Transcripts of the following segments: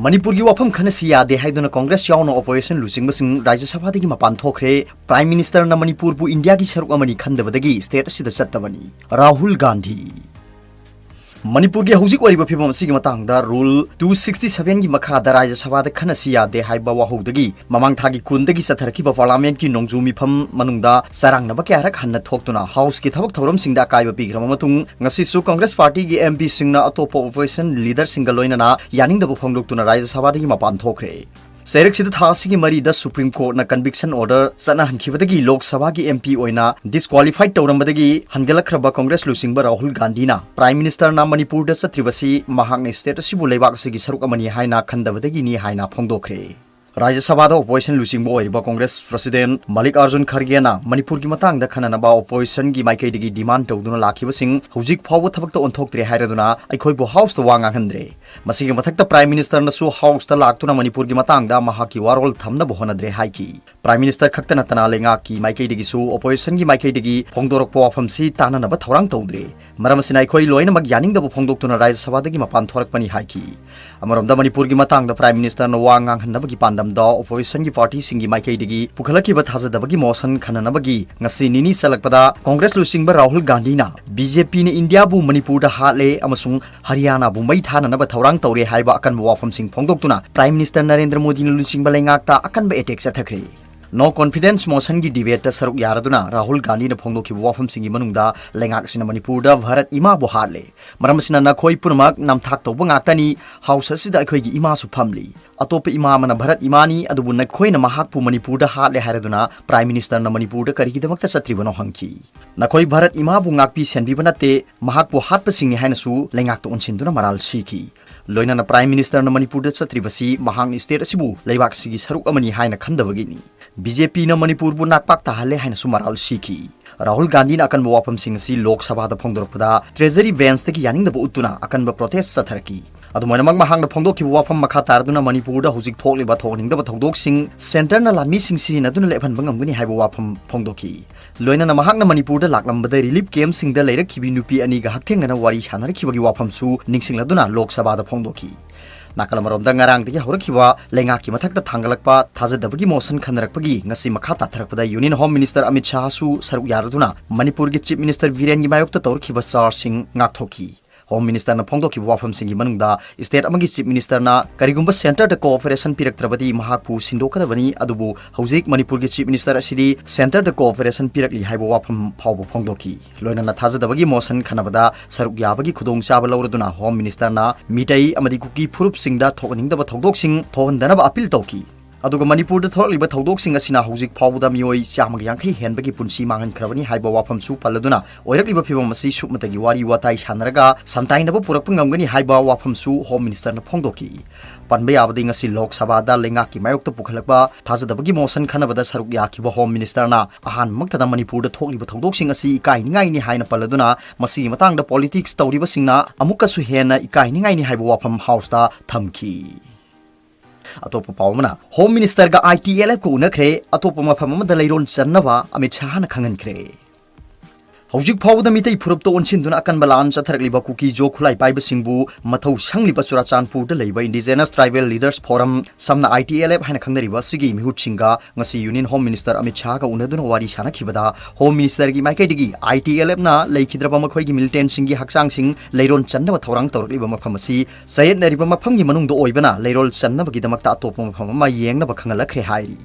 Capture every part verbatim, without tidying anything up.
ꯃꯅꯤꯄꯨꯔꯒꯤ ꯋꯥꯐꯝ ꯈꯟꯅꯁꯤ ꯌꯥꯗꯦ ꯍꯥꯏꯗꯨꯅ ꯀꯣꯡꯒ꯭ꯔꯦꯁ ꯌꯥꯎꯅ ꯑꯣꯄꯣꯖꯤꯁꯟ ꯂꯨꯆꯤꯡꯕꯁꯤꯡ ꯔꯥꯖ꯭ꯌ ꯁꯚꯥꯗꯒꯤ ꯃꯄꯥꯟ ꯊꯣꯛꯈ꯭ꯔꯦ꯫ ꯄ꯭ꯔꯥꯏꯝ ꯃꯤꯅꯤꯁꯇꯔꯅ ꯃꯅꯤꯄꯨꯔꯕꯨ ꯏꯟꯗꯤꯌꯥꯒꯤ ꯁꯔꯨꯛ ꯑꯃꯅꯤ ꯈꯟꯗꯕꯗꯒꯤ ꯁ꯭ꯇꯦꯠ ꯑꯁꯤꯗ ꯆꯠꯇꯕꯅꯤ꯫ ꯔꯥꯍꯨꯜ ꯒꯥꯟꯙꯤ꯫ ꯃꯅꯤꯄꯨꯔꯒꯤ ꯍꯧꯖꯤꯛ ꯑꯣꯏꯔꯤꯕ ꯐꯤꯕꯝ ꯑꯁꯤꯒꯤ ꯃꯇꯥꯡꯗ ꯔꯨꯜ ꯇꯨ ꯁꯤꯛꯁꯇꯤ ꯁꯚꯦꯟꯒꯤ ꯃꯈꯥꯗ ꯔꯥꯖ꯭ꯌ ꯁꯚꯥꯗ ꯈꯟꯅꯁꯤ ꯌꯥꯗꯦ ꯍꯥꯏꯕ ꯋꯥꯍꯧꯗꯒꯤ ꯃꯃꯥꯡ ꯊꯥꯒꯤ ꯀꯨꯟꯗꯒꯤ ꯆꯠꯊꯔꯛꯈꯤꯕ ꯄꯥꯔꯂꯤꯌꯥꯃꯦꯟꯠꯀꯤ ꯅꯣꯡꯖꯨ ꯃꯤꯐꯝ ꯃꯅꯨꯡꯗ ꯆꯔꯥꯡꯅꯕ ꯀꯌꯥꯔꯛ ꯍꯟꯅ ꯊꯣꯛꯇꯨꯅ ꯍꯥꯎꯁꯀꯤ ꯊꯕꯛ ꯊꯧꯔꯝꯁꯤꯡꯗ ꯑꯀꯥꯏꯕ ꯄꯤꯈ꯭ꯔꯕ ꯃꯇꯨꯡ, ꯉꯁꯤꯁꯨ ꯀꯣꯡꯒ꯭ꯔꯦꯁ ꯄꯥꯔꯇꯤꯒꯤ ꯑꯦꯝ ꯄꯤꯁꯤꯡꯅ ꯑꯇꯣꯞꯄ ꯑꯣꯄꯣꯖꯤꯁꯟ ꯂꯤꯗꯔꯁꯤꯡꯒ ꯂꯣꯏꯅꯅ ꯌꯥꯅꯤꯡꯗꯕ ꯐꯣꯡꯗꯣꯛꯇꯨꯅ ꯔꯥꯖ꯭ꯌ ꯁꯚꯥꯗꯒꯤ ꯃꯄꯥꯟ ꯊꯣꯛꯈ꯭ꯔꯦ꯫ ꯆꯩꯔꯛꯁꯤꯗ ꯊꯥ ꯑꯁꯤꯒꯤ ꯃꯔꯤꯗ ꯁꯨꯄ꯭ꯔꯤꯝ ꯀꯣꯔꯠꯅ ꯀꯟꯚꯤꯛꯁꯟ ꯑꯣꯔꯗꯔ ꯆꯠꯅꯍꯟꯈꯤꯕꯗꯒꯤ ꯂꯣꯛ ꯁꯚꯥꯒꯤ ꯑꯦꯝ ꯄꯤ ꯑꯣꯏꯅ ꯗꯤꯁꯀ꯭ꯋꯥꯂꯤꯐꯥꯏꯠ ꯇꯧꯔꯝꯕꯗꯒꯤ ꯍꯟꯒꯠꯂꯛꯈ꯭ꯔꯕ ꯀꯣꯡꯒ꯭ꯔꯦꯁ ꯂꯨꯆꯤꯡꯕ ꯔꯥꯍꯨꯜ ꯒꯥꯟꯙꯤꯅ ꯄ꯭ꯔꯥꯏꯝ ꯃꯤꯅꯤꯁꯇꯔꯅ ꯃꯅꯤꯄꯨꯔꯗ ꯆꯠꯇ꯭ꯔꯤꯕꯁꯤ ꯃꯍꯥꯛꯅ ꯁ꯭ꯇꯦꯠ ꯑꯁꯤꯕꯨ ꯂꯩꯕꯥꯛ ꯑꯁꯤꯒꯤ ꯁꯔꯨꯛ ꯑꯃꯅꯤ ꯍꯥꯏꯅ ꯈꯟꯗꯕꯗꯒꯤꯅꯤ ꯍꯥꯏꯅ ꯐꯣꯡꯗꯣꯛꯈ꯭ꯔꯦ꯫ ꯔꯥꯖ꯭ꯌ ꯁꯚꯥꯗ ꯑꯣꯄꯣꯖꯤꯁꯟ ꯂꯨꯆꯤꯡꯕ ꯑꯣꯏꯔꯤꯕ ꯀꯣꯡꯒ꯭ꯔꯦꯁ ꯄ꯭ꯔꯁꯤꯗꯦꯟꯠ ꯃꯜꯂꯤꯛ ꯑꯥꯔꯖꯨꯟ ꯈꯔꯒꯦꯅ ꯃꯅꯤꯄꯨꯔꯒꯤ ꯃꯇꯥꯡꯗ ꯈꯟꯅꯅꯕ ꯑꯣꯄꯣꯖꯤꯁꯟꯒꯤ ꯃꯥꯏꯀꯩꯗꯒꯤ ꯗꯤꯃꯥꯟꯗ ꯇꯧꯗꯨꯅ ꯂꯥꯛꯈꯤꯕꯁꯤꯡ ꯍꯧꯖꯤꯛ ꯐꯥꯎꯕ ꯊꯕꯛꯇ ꯑꯣꯟꯊꯣꯛꯇ꯭ꯔꯦ ꯍꯥꯏꯔꯗꯨꯅ ꯑꯩꯈꯣꯏꯕꯨ ꯍꯥꯎꯁꯇ ꯋꯥ ꯉꯥꯡꯍꯟꯗ꯭ꯔꯦ꯫ ꯃꯁꯤꯒꯤ ꯃꯊꯛꯇ ꯄ꯭ꯔꯥꯏꯝ ꯃꯤꯅꯤꯁꯇꯔꯅꯁꯨ ꯍꯥꯎꯁꯇ ꯂꯥꯛꯇꯨꯅ ꯃꯅꯤꯄꯨꯔꯒꯤ ꯃꯇꯥꯡꯗ ꯃꯍꯥꯛꯀꯤ ꯋꯥꯔꯣꯜ ꯊꯝꯅꯕ ꯍꯣꯠꯅꯗ꯭ꯔꯦ ꯍꯥꯏꯈꯤ꯫ ꯄ꯭ꯔꯥꯏꯝ ꯃꯤꯅꯤꯁꯇꯔ ꯈꯛꯇ ꯅꯠꯇꯅ ꯂꯩꯉꯥꯛꯀꯤ ꯃꯥꯏꯀꯩꯗꯒꯤꯁꯨ ꯑꯣꯄꯣꯖꯤꯁꯟꯒꯤ ꯃꯥꯏꯀꯩꯗꯒꯤ ꯐꯣꯡꯗꯣꯔꯛꯄ ꯋꯥꯐꯝꯁꯤ ꯇꯥꯅꯅꯕ ꯊꯧꯔꯥꯡ ꯇꯧꯗ꯭ꯔꯦ꯫ ꯃꯔꯝ ꯑꯁꯤꯅ ꯑꯩꯈꯣꯏ ꯂꯣꯏꯅꯃꯛ ꯌꯥꯅꯤꯡꯗꯕ ꯐꯣꯡꯗꯣꯛꯇꯨꯅ ꯔꯥꯖ꯭ꯌ ꯁꯚꯥꯗꯒꯤ ꯃꯄꯥꯟ ꯊꯣꯔꯛꯄꯅꯤ ꯍꯥꯏꯈꯤ꯫ ꯑꯃꯔꯣꯝꯗ ꯃꯅꯤꯄꯨꯔꯒꯤ ꯃꯇꯥꯡꯗ ꯄ꯭ꯔꯥꯏꯝ ꯃꯤꯅꯤꯁꯇꯔꯅ ꯋꯥ ꯉꯥꯡꯍꯟꯅꯕꯒꯤ ꯄꯥꯟꯗꯝꯗ ꯑꯣꯄꯣꯖꯤꯁꯟꯒꯤ ꯄꯥꯔꯇꯤꯁꯤꯡꯒꯤ ꯃꯥꯏꯀꯩꯗꯒꯤ ꯄꯨꯈꯠꯂꯛꯈꯤꯕ ꯊꯥꯖꯗꯕꯒꯤ ꯃꯣꯁꯟ ꯈꯟꯅꯅꯕꯒꯤ ꯉꯁꯤ ꯅꯤꯅꯤ ꯆꯠꯂꯛꯄꯗ ꯀꯣꯡꯒ꯭ꯔꯦꯁ ꯂꯨꯆꯤꯡꯕ ꯔꯥꯍꯨꯜ ꯒꯥꯟꯙꯤꯅ ꯕꯤ ꯖꯦ ꯄꯤꯅ ꯏꯟꯗꯤꯌꯥꯕꯨ ꯃꯅꯤꯄꯨꯔꯗ ꯍꯥꯠꯂꯦ ꯑꯃꯁꯨꯡ ꯍꯔꯤꯌꯥꯅꯥꯕꯨ ꯃꯩ ꯊꯥꯅꯅꯕ ꯊꯧꯔꯥꯡ ꯇꯧꯔꯦ ꯍꯥꯏꯕ ꯑꯀꯟꯕ ꯋꯥꯐꯝꯁꯤꯡ ꯐꯣꯡꯗꯣꯛꯇꯨꯅ ꯄ꯭ꯔꯥꯏꯝ ꯃꯤꯅꯤꯁꯇꯔ ꯅꯔꯦꯟꯗ꯭ꯔ ꯃꯣꯗꯤꯅ ꯂꯨꯆꯤꯡꯕ ꯂꯩꯉꯥꯛꯇ ꯑꯀꯟꯕ ꯑꯦꯇꯦꯛ ꯆꯠꯊꯈ꯭ꯔꯦ꯫ ꯅꯣ ꯀꯣꯟꯐꯤꯗꯦꯟꯁ ꯃꯣꯁꯟꯒꯤ ꯗꯤꯕꯦꯠꯇ ꯁꯔꯨꯛ ꯌꯥꯔꯗꯨꯅ ꯔꯥꯍꯨꯜ ꯒꯥꯟꯙꯤꯅ ꯐꯣꯡꯗꯣꯛꯈꯤꯕ ꯋꯥꯐꯝꯁꯤꯡꯒꯤ ꯃꯅꯨꯡꯗ ꯂꯩꯉꯥꯛ ꯑꯁꯤꯅ ꯃꯅꯤꯄꯨꯔꯗ ꯚꯥꯔꯠ ꯏꯃꯥꯕꯨ ꯍꯥꯠꯂꯦ꯫ ꯃꯔꯝ ꯑꯁꯤꯅ ꯅꯈꯣꯏ ꯄꯨꯝꯅꯃꯛ ꯅꯝꯊꯥꯛ ꯇꯧꯕ ꯉꯥꯛꯇꯅꯤ꯫ ꯍꯥꯎꯁ ꯑꯁꯤꯗ ꯑꯩꯈꯣꯏꯒꯤ ꯏꯃꯥꯁꯨ ꯐꯝꯂꯤ꯫ ꯑꯇꯣꯞꯄ ꯏꯃꯥ ꯑꯃꯅ ꯚꯥꯔꯠ ꯏꯃꯥꯅꯤ, ꯑꯗꯨꯕꯨ ꯅꯈꯣꯏꯅ ꯃꯍꯥꯛꯄꯨ ꯃꯅꯤꯄꯨꯔꯗ ꯍꯥꯠꯂꯦ ꯍꯥꯏꯔꯗꯨꯅ ꯄ꯭ꯔꯥꯏꯝ ꯃꯤꯅꯤꯁꯇꯔꯅ ꯃꯅꯤꯄꯨꯔꯗ ꯀꯔꯤꯒꯤꯗꯃꯛꯇ ꯆꯠꯇ꯭ꯔꯤꯕꯅꯣ ꯍꯪꯈꯤ꯫ ꯅꯈꯣꯏ ꯚꯥꯔꯠ ꯏꯃꯥꯕꯨ ꯉꯥꯛꯄꯤ ꯁꯦꯟꯕꯤꯕ ꯅꯠꯇꯦ, ꯃꯍꯥꯛꯄꯨ ꯍꯥꯠꯄꯁꯤꯡꯅꯤ ꯍꯥꯏꯅꯁꯨ ꯂꯩꯉꯥꯛꯇ ꯑꯣꯟꯁꯤꯟꯗꯨꯅ ꯃꯔꯥꯜ ꯁꯤꯈꯤ꯫ ꯂꯣꯏꯅꯅ ꯄ꯭ꯔꯥꯏꯝ ꯃꯤꯅꯤꯁꯇꯔꯅ ꯃꯅꯤꯄꯨꯔꯗ ꯆꯠꯇ꯭ꯔꯤꯕꯁꯤ ꯃꯍꯥꯛꯅ ꯁ꯭ꯇꯦꯠ ꯑꯁꯤꯕꯨ ꯂꯩꯕꯥꯛ ꯑꯁꯤꯒꯤ ꯁꯔꯨꯛ ꯑꯃꯅꯤ ꯍꯥꯏꯅ ꯈꯟꯗꯕꯒꯤꯅꯤ꯫ ꯕꯤ ꯖꯦ ꯄꯤꯅ ꯃꯅꯤꯄꯨꯔꯕꯨ ꯅꯥꯛꯄꯥꯛ ꯇꯥꯍꯜꯂꯦ ꯍꯥꯏꯅꯁꯨ ꯃꯔꯥꯜ ꯁꯤꯈꯤ꯫ ꯔꯥꯍꯨꯜ ꯒꯥꯟꯙꯤꯅ ꯑꯀꯟꯕ ꯋꯥꯐꯝꯁꯤꯡ ꯑꯁꯤ ꯂꯣꯛ ꯁꯚꯥꯗ ꯐꯣꯡꯗꯣꯔꯛꯄꯗ ꯇ꯭ꯔꯦꯖꯔꯤ ꯕꯦꯟꯁꯇꯒꯤ ꯌꯥꯅꯤꯡꯗꯕ ꯎꯠꯇꯨꯅ ꯑꯀꯟꯕ ꯄ꯭ꯔꯣꯇꯦꯁ ꯆꯠꯊꯔꯛꯈꯤ꯫ ꯑꯗꯨꯃꯥꯏꯅꯃꯛ ꯃꯍꯥꯛꯅ ꯐꯣꯡꯗꯣꯛꯈꯤꯕ ꯋꯥꯐꯝ ꯃꯈꯥ ꯇꯥꯔꯗꯨꯅ ꯃꯅꯤꯄꯨꯔꯗ ꯍꯧꯖꯤꯛ ꯊꯣꯛꯂꯤꯕ ꯊꯣꯛꯍꯟꯅꯤꯡꯗꯕ ꯊꯧꯗꯣꯛꯁꯤꯡ ꯁꯦꯟꯇꯔꯅ ꯂꯥꯟꯃꯤꯁꯤꯡ ꯁꯤꯖꯤꯟꯅꯗꯨꯅ ꯂꯦꯞꯍꯟꯕ ꯉꯝꯒꯅꯤ ꯍꯥꯏꯕ ꯋꯥꯐꯝ ꯐꯣꯡꯗꯣꯛꯈꯤ꯫ ꯂꯣꯏꯅꯅ ꯃꯍꯥꯛꯅ ꯃꯅꯤꯄꯨꯔꯗ ꯂꯥꯛꯂꯝꯕꯗ ꯔꯤꯂꯤꯐ ꯀꯦꯝꯞꯁꯤꯡꯗ ꯂꯩꯔꯛꯈꯤꯕꯤ ꯅꯨꯄꯤ ꯑꯅꯤꯒ ꯍꯛꯊꯦꯡꯅꯅ ꯋꯥꯔꯤ ꯁꯥꯟꯅꯔꯛꯈꯤꯕꯒꯤ ꯋꯥꯐꯝꯁꯨ ꯅꯤꯡꯁꯤꯡꯂꯗꯨꯅ ꯂꯣꯛ ꯁꯚꯥꯗ ꯐꯣꯡꯗꯣꯛꯈꯤ꯫ ꯅꯥꯀꯜ ꯑꯃꯔꯣꯝꯗ, ꯉꯔꯥꯡꯗꯒꯤ ꯍꯧꯔꯛꯈꯤꯕ ꯂꯩꯉꯥꯛꯀꯤ ꯃꯊꯛꯇ ꯊꯥꯡꯒꯠꯂꯛꯄ ꯊꯥꯖꯗꯕꯒꯤ ꯃꯣꯁꯟ ꯈꯟꯅꯔꯛꯄꯒꯤ ꯉꯁꯤ ꯃꯈꯥ ꯇꯥꯊꯔꯛꯄꯗ Union Home Minister ꯑꯃꯤꯠ ꯁꯥꯍꯁꯨ ꯁꯔꯨꯛ ꯌꯥꯔꯗꯨꯅ ꯃꯅꯤꯄꯨꯔꯒꯤ Chief Minister ꯕꯤꯔꯦꯟꯒꯤ ꯃꯥꯌꯣꯛꯇ ꯇꯧꯔꯛꯈꯤꯕ ꯆꯥꯔꯖꯁꯤꯡ ꯉꯥꯛꯊꯣꯛꯈꯤ꯫ Home Minister ꯅ ꯐꯣꯡꯗꯣꯛꯈꯤꯕ ꯋꯥꯐꯝꯁꯤꯡꯒꯤ ꯃꯅꯨꯡꯗ, state ꯑꯃꯒꯤ Chief Minister ꯅ ꯀꯔꯤꯒꯨꯝꯕ centre ꯗ cooperation ꯄꯤꯔꯛꯇ꯭ꯔꯕꯗꯤ ꯃꯍꯥꯛꯄꯨ ꯁꯤꯟꯗꯣꯛꯀꯗꯕꯅꯤ, ꯑꯗꯨꯕꯨ ꯍꯧꯖꯤꯛ ꯃꯅꯤꯄꯨꯔꯒꯤ Chief Minister ꯑꯁꯤꯗꯤ centre ꯗ cooperation ꯄꯤꯔꯛꯂꯤ ꯍꯥꯏꯕ ꯋꯥꯐꯝ ꯐꯥꯎꯕ ꯐꯣꯡꯗꯣꯛꯈꯤ꯫ ꯂꯣꯏꯅꯅ ꯊꯥꯖꯗꯕꯒꯤ ꯃꯣꯁꯟ ꯈꯟꯅꯕꯗ ꯁꯔꯨꯛ ꯌꯥꯕꯒꯤ ꯈꯨꯗꯣꯡꯆꯥꯕ ꯂꯧꯔꯗꯨꯅ Home Minister ꯅ ꯃꯤꯇꯩ ꯑꯃꯗꯤ ꯀꯨꯀꯤ ꯐꯨꯔꯨꯞꯁꯤꯡꯗ ꯊꯣꯛꯍꯟꯅꯤꯡꯗꯕ ꯊꯧꯗꯣꯛꯁꯤꯡ ꯊꯣꯛꯍꯟꯗꯅꯕ appeal ꯇꯧꯈꯤ꯫ ꯑꯗꯨꯒ ꯃꯅꯤꯄꯨꯔꯗ ꯊꯣꯛꯂꯛꯂꯤꯕ ꯊꯧꯗꯣꯛꯁꯤꯡ ꯑꯁꯤꯅ ꯍꯧꯖꯤꯛ ꯐꯥꯎꯕꯗ ꯃꯤꯑꯣꯏ ꯆꯥꯝꯃꯒ ꯌꯥꯡꯈꯩ ꯍꯦꯟꯕꯒꯤ ꯄꯨꯟꯁꯤ ꯃꯥꯡꯍꯟꯈ꯭ꯔꯕꯅꯤ ꯍꯥꯏꯕ ꯋꯥꯐꯝꯁꯨ ꯄꯜꯂꯗꯨꯅ, ꯑꯣꯏꯔꯛꯂꯤꯕ ꯐꯤꯚꯝ ꯑꯁꯤ ꯁꯨꯞꯅꯇꯒꯤ ꯋꯥꯔꯤ ꯋꯥꯇꯥꯏ ꯁꯥꯟꯅꯔꯒ ꯁꯝꯇꯥꯏꯅꯕ ꯄꯨꯔꯛꯄ ꯉꯝꯒꯅꯤ ꯍꯥꯏꯕ ꯋꯥꯐꯝꯁꯨ Home Minister ꯅ ꯐꯣꯡꯗꯣꯛꯈꯤ꯫ ꯄꯟꯕ ꯌꯥꯕꯗꯤ, ꯉꯁꯤ ꯂꯣꯛ ꯁꯚꯥꯗ ꯂꯩꯉꯥꯛꯀꯤ ꯃꯥꯌꯣꯛꯇ ꯄꯨꯈꯠꯂꯛꯄ ꯊꯥꯖꯗꯕꯒꯤ ꯃꯣꯁꯟ ꯈꯟꯅꯕꯗ ꯁꯔꯨꯛ ꯌꯥꯈꯤꯕ Home Minister ꯅ ꯑꯍꯥꯟꯕꯃꯛꯇꯗ ꯃꯅꯤꯄꯨꯔꯗ ꯊꯣꯛꯂꯤꯕ ꯊꯧꯗꯣꯛꯁꯤꯡ ꯑꯁꯤ ꯏꯀꯥꯏꯅꯤꯡꯉꯥꯏꯅꯤ ꯍꯥꯏꯅ ꯄꯜꯂꯗꯨꯅ, ꯃꯁꯤꯒꯤ ꯃꯇꯥꯡꯗ politics ꯇꯧꯔꯤꯕꯁꯤꯡꯅ ꯑꯃꯨꯛꯀꯁꯨ ꯍꯦꯟꯅ ꯏꯀꯥꯏꯅꯤꯡꯉꯥꯏꯅꯤ ꯍꯥꯏꯕ ꯋꯥꯐꯝ House ꯇ ꯊꯝꯈꯤ꯫ ꯑꯇꯣꯞꯄ ꯄꯥꯎ ꯑꯃꯅ, Home Minister ꯒ I T L F ꯀ ꯎꯅꯈ꯭ꯔꯦ, ꯑꯇꯣꯞꯄ ꯃꯐꯝ ꯑꯃꯗ ꯂꯩꯔꯣꯜ ꯆꯟꯅꯕ ꯑꯃꯤꯠ ꯁꯥꯍꯅ ꯈꯪꯍꯟꯈ꯭ꯔꯦ꯫ ꯍꯧꯖꯤꯛ ꯐꯥꯎꯕꯗ ꯃꯤꯇꯩ ꯐꯨꯔꯨꯞꯇ ꯑꯣꯟꯁꯤꯟꯗꯨꯅ ꯑꯀꯟꯕ ꯂꯥꯟ ꯆꯠꯊꯔꯛꯂꯤꯕ ꯀꯨꯀꯤ-ꯖꯣ ꯈꯨꯠꯂꯥꯏ ꯄꯥꯏꯕꯁꯤꯡꯕꯨ ꯃꯊꯧ ꯁꯪꯂꯤꯕ ꯆꯨꯔꯥꯆꯥꯟꯄꯨꯔꯗ ꯂꯩꯕ Indigenous Tribal Leaders Forum, ꯁꯝꯅ I T L F ꯍꯥꯏꯅ ꯈꯪꯅꯔꯤꯕ ꯑꯁꯤꯒꯤ ꯃꯤꯍꯨꯠꯁꯤꯡꯒ ꯉꯁꯤ Union Home Minister ꯑꯃꯤꯠ ꯁꯥꯍꯒ ꯎꯅꯗꯨꯅ ꯋꯥꯔꯤ ꯁꯥꯅꯈꯤꯕꯗ, Home Minister ꯒꯤ ꯃꯥꯏꯀꯩꯗꯒꯤ I T L F ꯅ ꯂꯩꯈꯤꯗ꯭ꯔꯕ ꯃꯈꯣꯏꯒꯤ militant ꯁꯤꯡꯒꯤ ꯍꯛꯆꯥꯡꯁꯤꯡ ꯂꯩꯔꯣꯜ ꯆꯟꯅꯕ ꯊꯧꯔꯥꯡ ꯇꯧꯔꯛꯂꯤꯕ ꯃꯐꯝ ꯑꯁꯤ ꯆꯌꯦꯠꯅꯔꯤꯕ ꯃꯐꯝꯒꯤ ꯃꯅꯨꯡꯗ ꯑꯣꯏꯕꯅ ꯂꯩꯔꯣꯜ ꯆꯟꯅꯕꯒꯤꯗꯃꯛꯇ ꯑꯇꯣꯞꯄ ꯃꯐꯝ ꯑꯃ ꯌꯦꯡꯅꯕ ꯈꯪꯍꯜꯂꯛꯈ꯭ꯔꯦ ꯍꯥꯏꯔꯤ꯫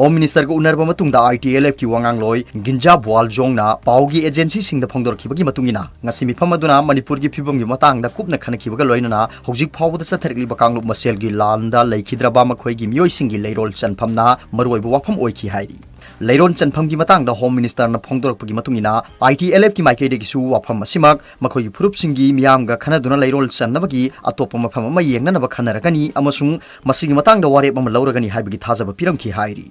Home Minister ꯒ ꯎꯅꯔꯕ ꯃꯇꯨꯡꯗ I T L F ꯀꯤ ꯋꯥꯉꯥꯡꯂꯣꯏ ꯒꯤꯟꯖꯥ ꯕꯨꯋꯥꯜꯖꯣꯡꯅ ꯄꯥꯎꯒꯤ agency ꯁꯤꯡꯗ ꯐꯣꯡꯗꯣꯔꯛꯈꯤꯕꯒꯤ ꯃꯇꯨꯡ ꯏꯟꯅ, ꯉꯁꯤ ꯃꯤꯐꯝ ꯑꯗꯨꯅ ꯃꯅꯤꯄꯨꯔꯒꯤ ꯐꯤꯕꯝꯒꯤ ꯃꯇꯥꯡꯗ ꯀꯨꯞꯅ ꯈꯟꯅꯈꯤꯕꯒ ꯂꯣꯏꯅꯅ ꯍꯧꯖꯤꯛ ꯐꯥꯎꯕꯗ ꯆꯠꯊꯔꯛꯂꯤꯕ ꯀꯥꯡꯂꯨꯞ ꯃꯁꯦꯜꯒꯤ ꯂꯥꯟꯗ ꯂꯩꯈꯤꯗ꯭ꯔꯕ ꯃꯈꯣꯏꯒꯤ ꯃꯤꯑꯣꯏꯁꯤꯡꯒꯤ ꯂꯩꯔꯣꯜ ꯆꯟꯐꯝꯅ ꯃꯔꯨꯑꯣꯏꯕ ꯋꯥꯐꯝ ꯑꯣꯏꯈꯤ ꯍꯥꯏꯔꯤ꯫ ꯂꯩꯔꯣꯜ ꯆꯟꯐꯝꯒꯤ ꯃꯇꯥꯡꯗ Home Minister ꯅ ꯐꯣꯡꯗꯣꯔꯛꯄꯒꯤ ꯃꯇꯨꯡ ꯏꯟꯅ, I T L F ꯀꯤ ꯃꯥꯏꯀꯩꯗꯒꯤꯁꯨ ꯋꯥꯐꯝ ꯑꯁꯤꯃꯛ ꯃꯈꯣꯏꯒꯤ ꯐꯨꯔꯨꯞꯁꯤꯡꯒꯤ ꯃꯤꯌꯥꯝꯒ ꯈꯟꯅꯗꯨꯅ ꯂꯩꯔꯣꯜ ꯆꯟꯅꯕꯒꯤ ꯑꯇꯣꯞꯄ ꯃꯐꯝ ꯑꯃ ꯌꯦꯡꯅꯅꯕ ꯈꯟꯅꯔꯒꯅꯤ ꯑꯃꯁꯨꯡ ꯃꯁꯤꯒꯤ ꯃꯇꯥꯡꯗ ꯋꯥꯔꯦꯞ ꯑꯃ ꯂꯧꯔꯒꯅꯤ ꯍꯥꯏꯕꯒꯤ ꯊꯥꯖꯕ ꯄꯤꯔꯝꯈꯤ ꯍꯥꯏꯔꯤ꯫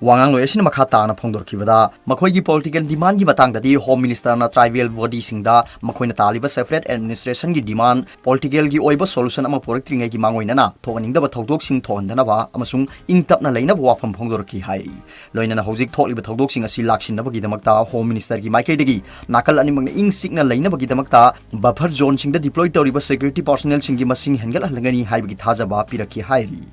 ꯋꯥꯉꯥꯡꯂꯣꯏ ꯑꯁꯤꯅ ꯃꯈꯥ ꯇꯥꯅ ꯐꯣꯡꯗꯣꯔꯛꯈꯤꯕꯗ, ꯃꯈꯣꯏꯒꯤ political demandꯒꯤ ꯃꯇꯥꯡꯗꯗꯤ Home Ministerꯅ tribal bodyꯁꯤꯡꯗ ꯃꯈꯣꯏꯅ ꯇꯥꯜꯂꯤꯕ separate administrationꯒꯤ demand politicalꯒꯤ ꯑꯣꯏꯕ solution ꯑꯃ ꯄꯨꯔꯛꯇ꯭ꯔꯤꯉꯩꯒꯤ ꯃꯥꯡꯑꯣꯏꯅꯅ ꯊꯣꯛꯍꯟꯅꯤꯡꯗꯕ ꯊꯧꯗꯣꯛꯁꯤꯡ ꯊꯣꯛꯍꯟꯗꯅꯕ ꯑꯃꯁꯨꯡ ꯏꯪ ꯇꯞꯅ ꯂꯩꯅꯕ ꯋꯥꯐꯝ ꯐꯣꯡꯗꯣꯔꯛꯈꯤ ꯍꯥꯏꯔꯤ꯫ ꯂꯣꯏꯅꯅ ꯍꯧꯖꯤꯛ ꯊꯣꯛꯂꯤꯕ ꯊꯧꯗꯣꯛꯁꯤꯡ ꯑꯁꯤ ꯂꯥꯛꯁꯤꯟꯅꯕꯒꯤꯗꯃꯛꯇ Home Ministerꯒꯤ ꯃꯥꯏꯀꯩꯗꯒꯤ ꯅꯥꯀꯜ ꯑꯅꯤꯃꯛꯅ ꯏꯪ ꯆꯤꯛꯅ ꯂꯩꯅꯕꯒꯤꯗꯃꯛꯇ buffer zoneꯁꯤꯡꯗ deploy ꯇꯧꯔꯤꯕ security personnelꯁꯤꯡꯒꯤ ꯃꯁꯤꯡ ꯍꯦꯟꯒꯠꯍꯟꯒꯅꯤ ꯍꯥꯏꯕꯒꯤ ꯊꯥꯖꯕ ꯄꯤꯔꯛꯈꯤ ꯍꯥꯏꯔꯤ꯫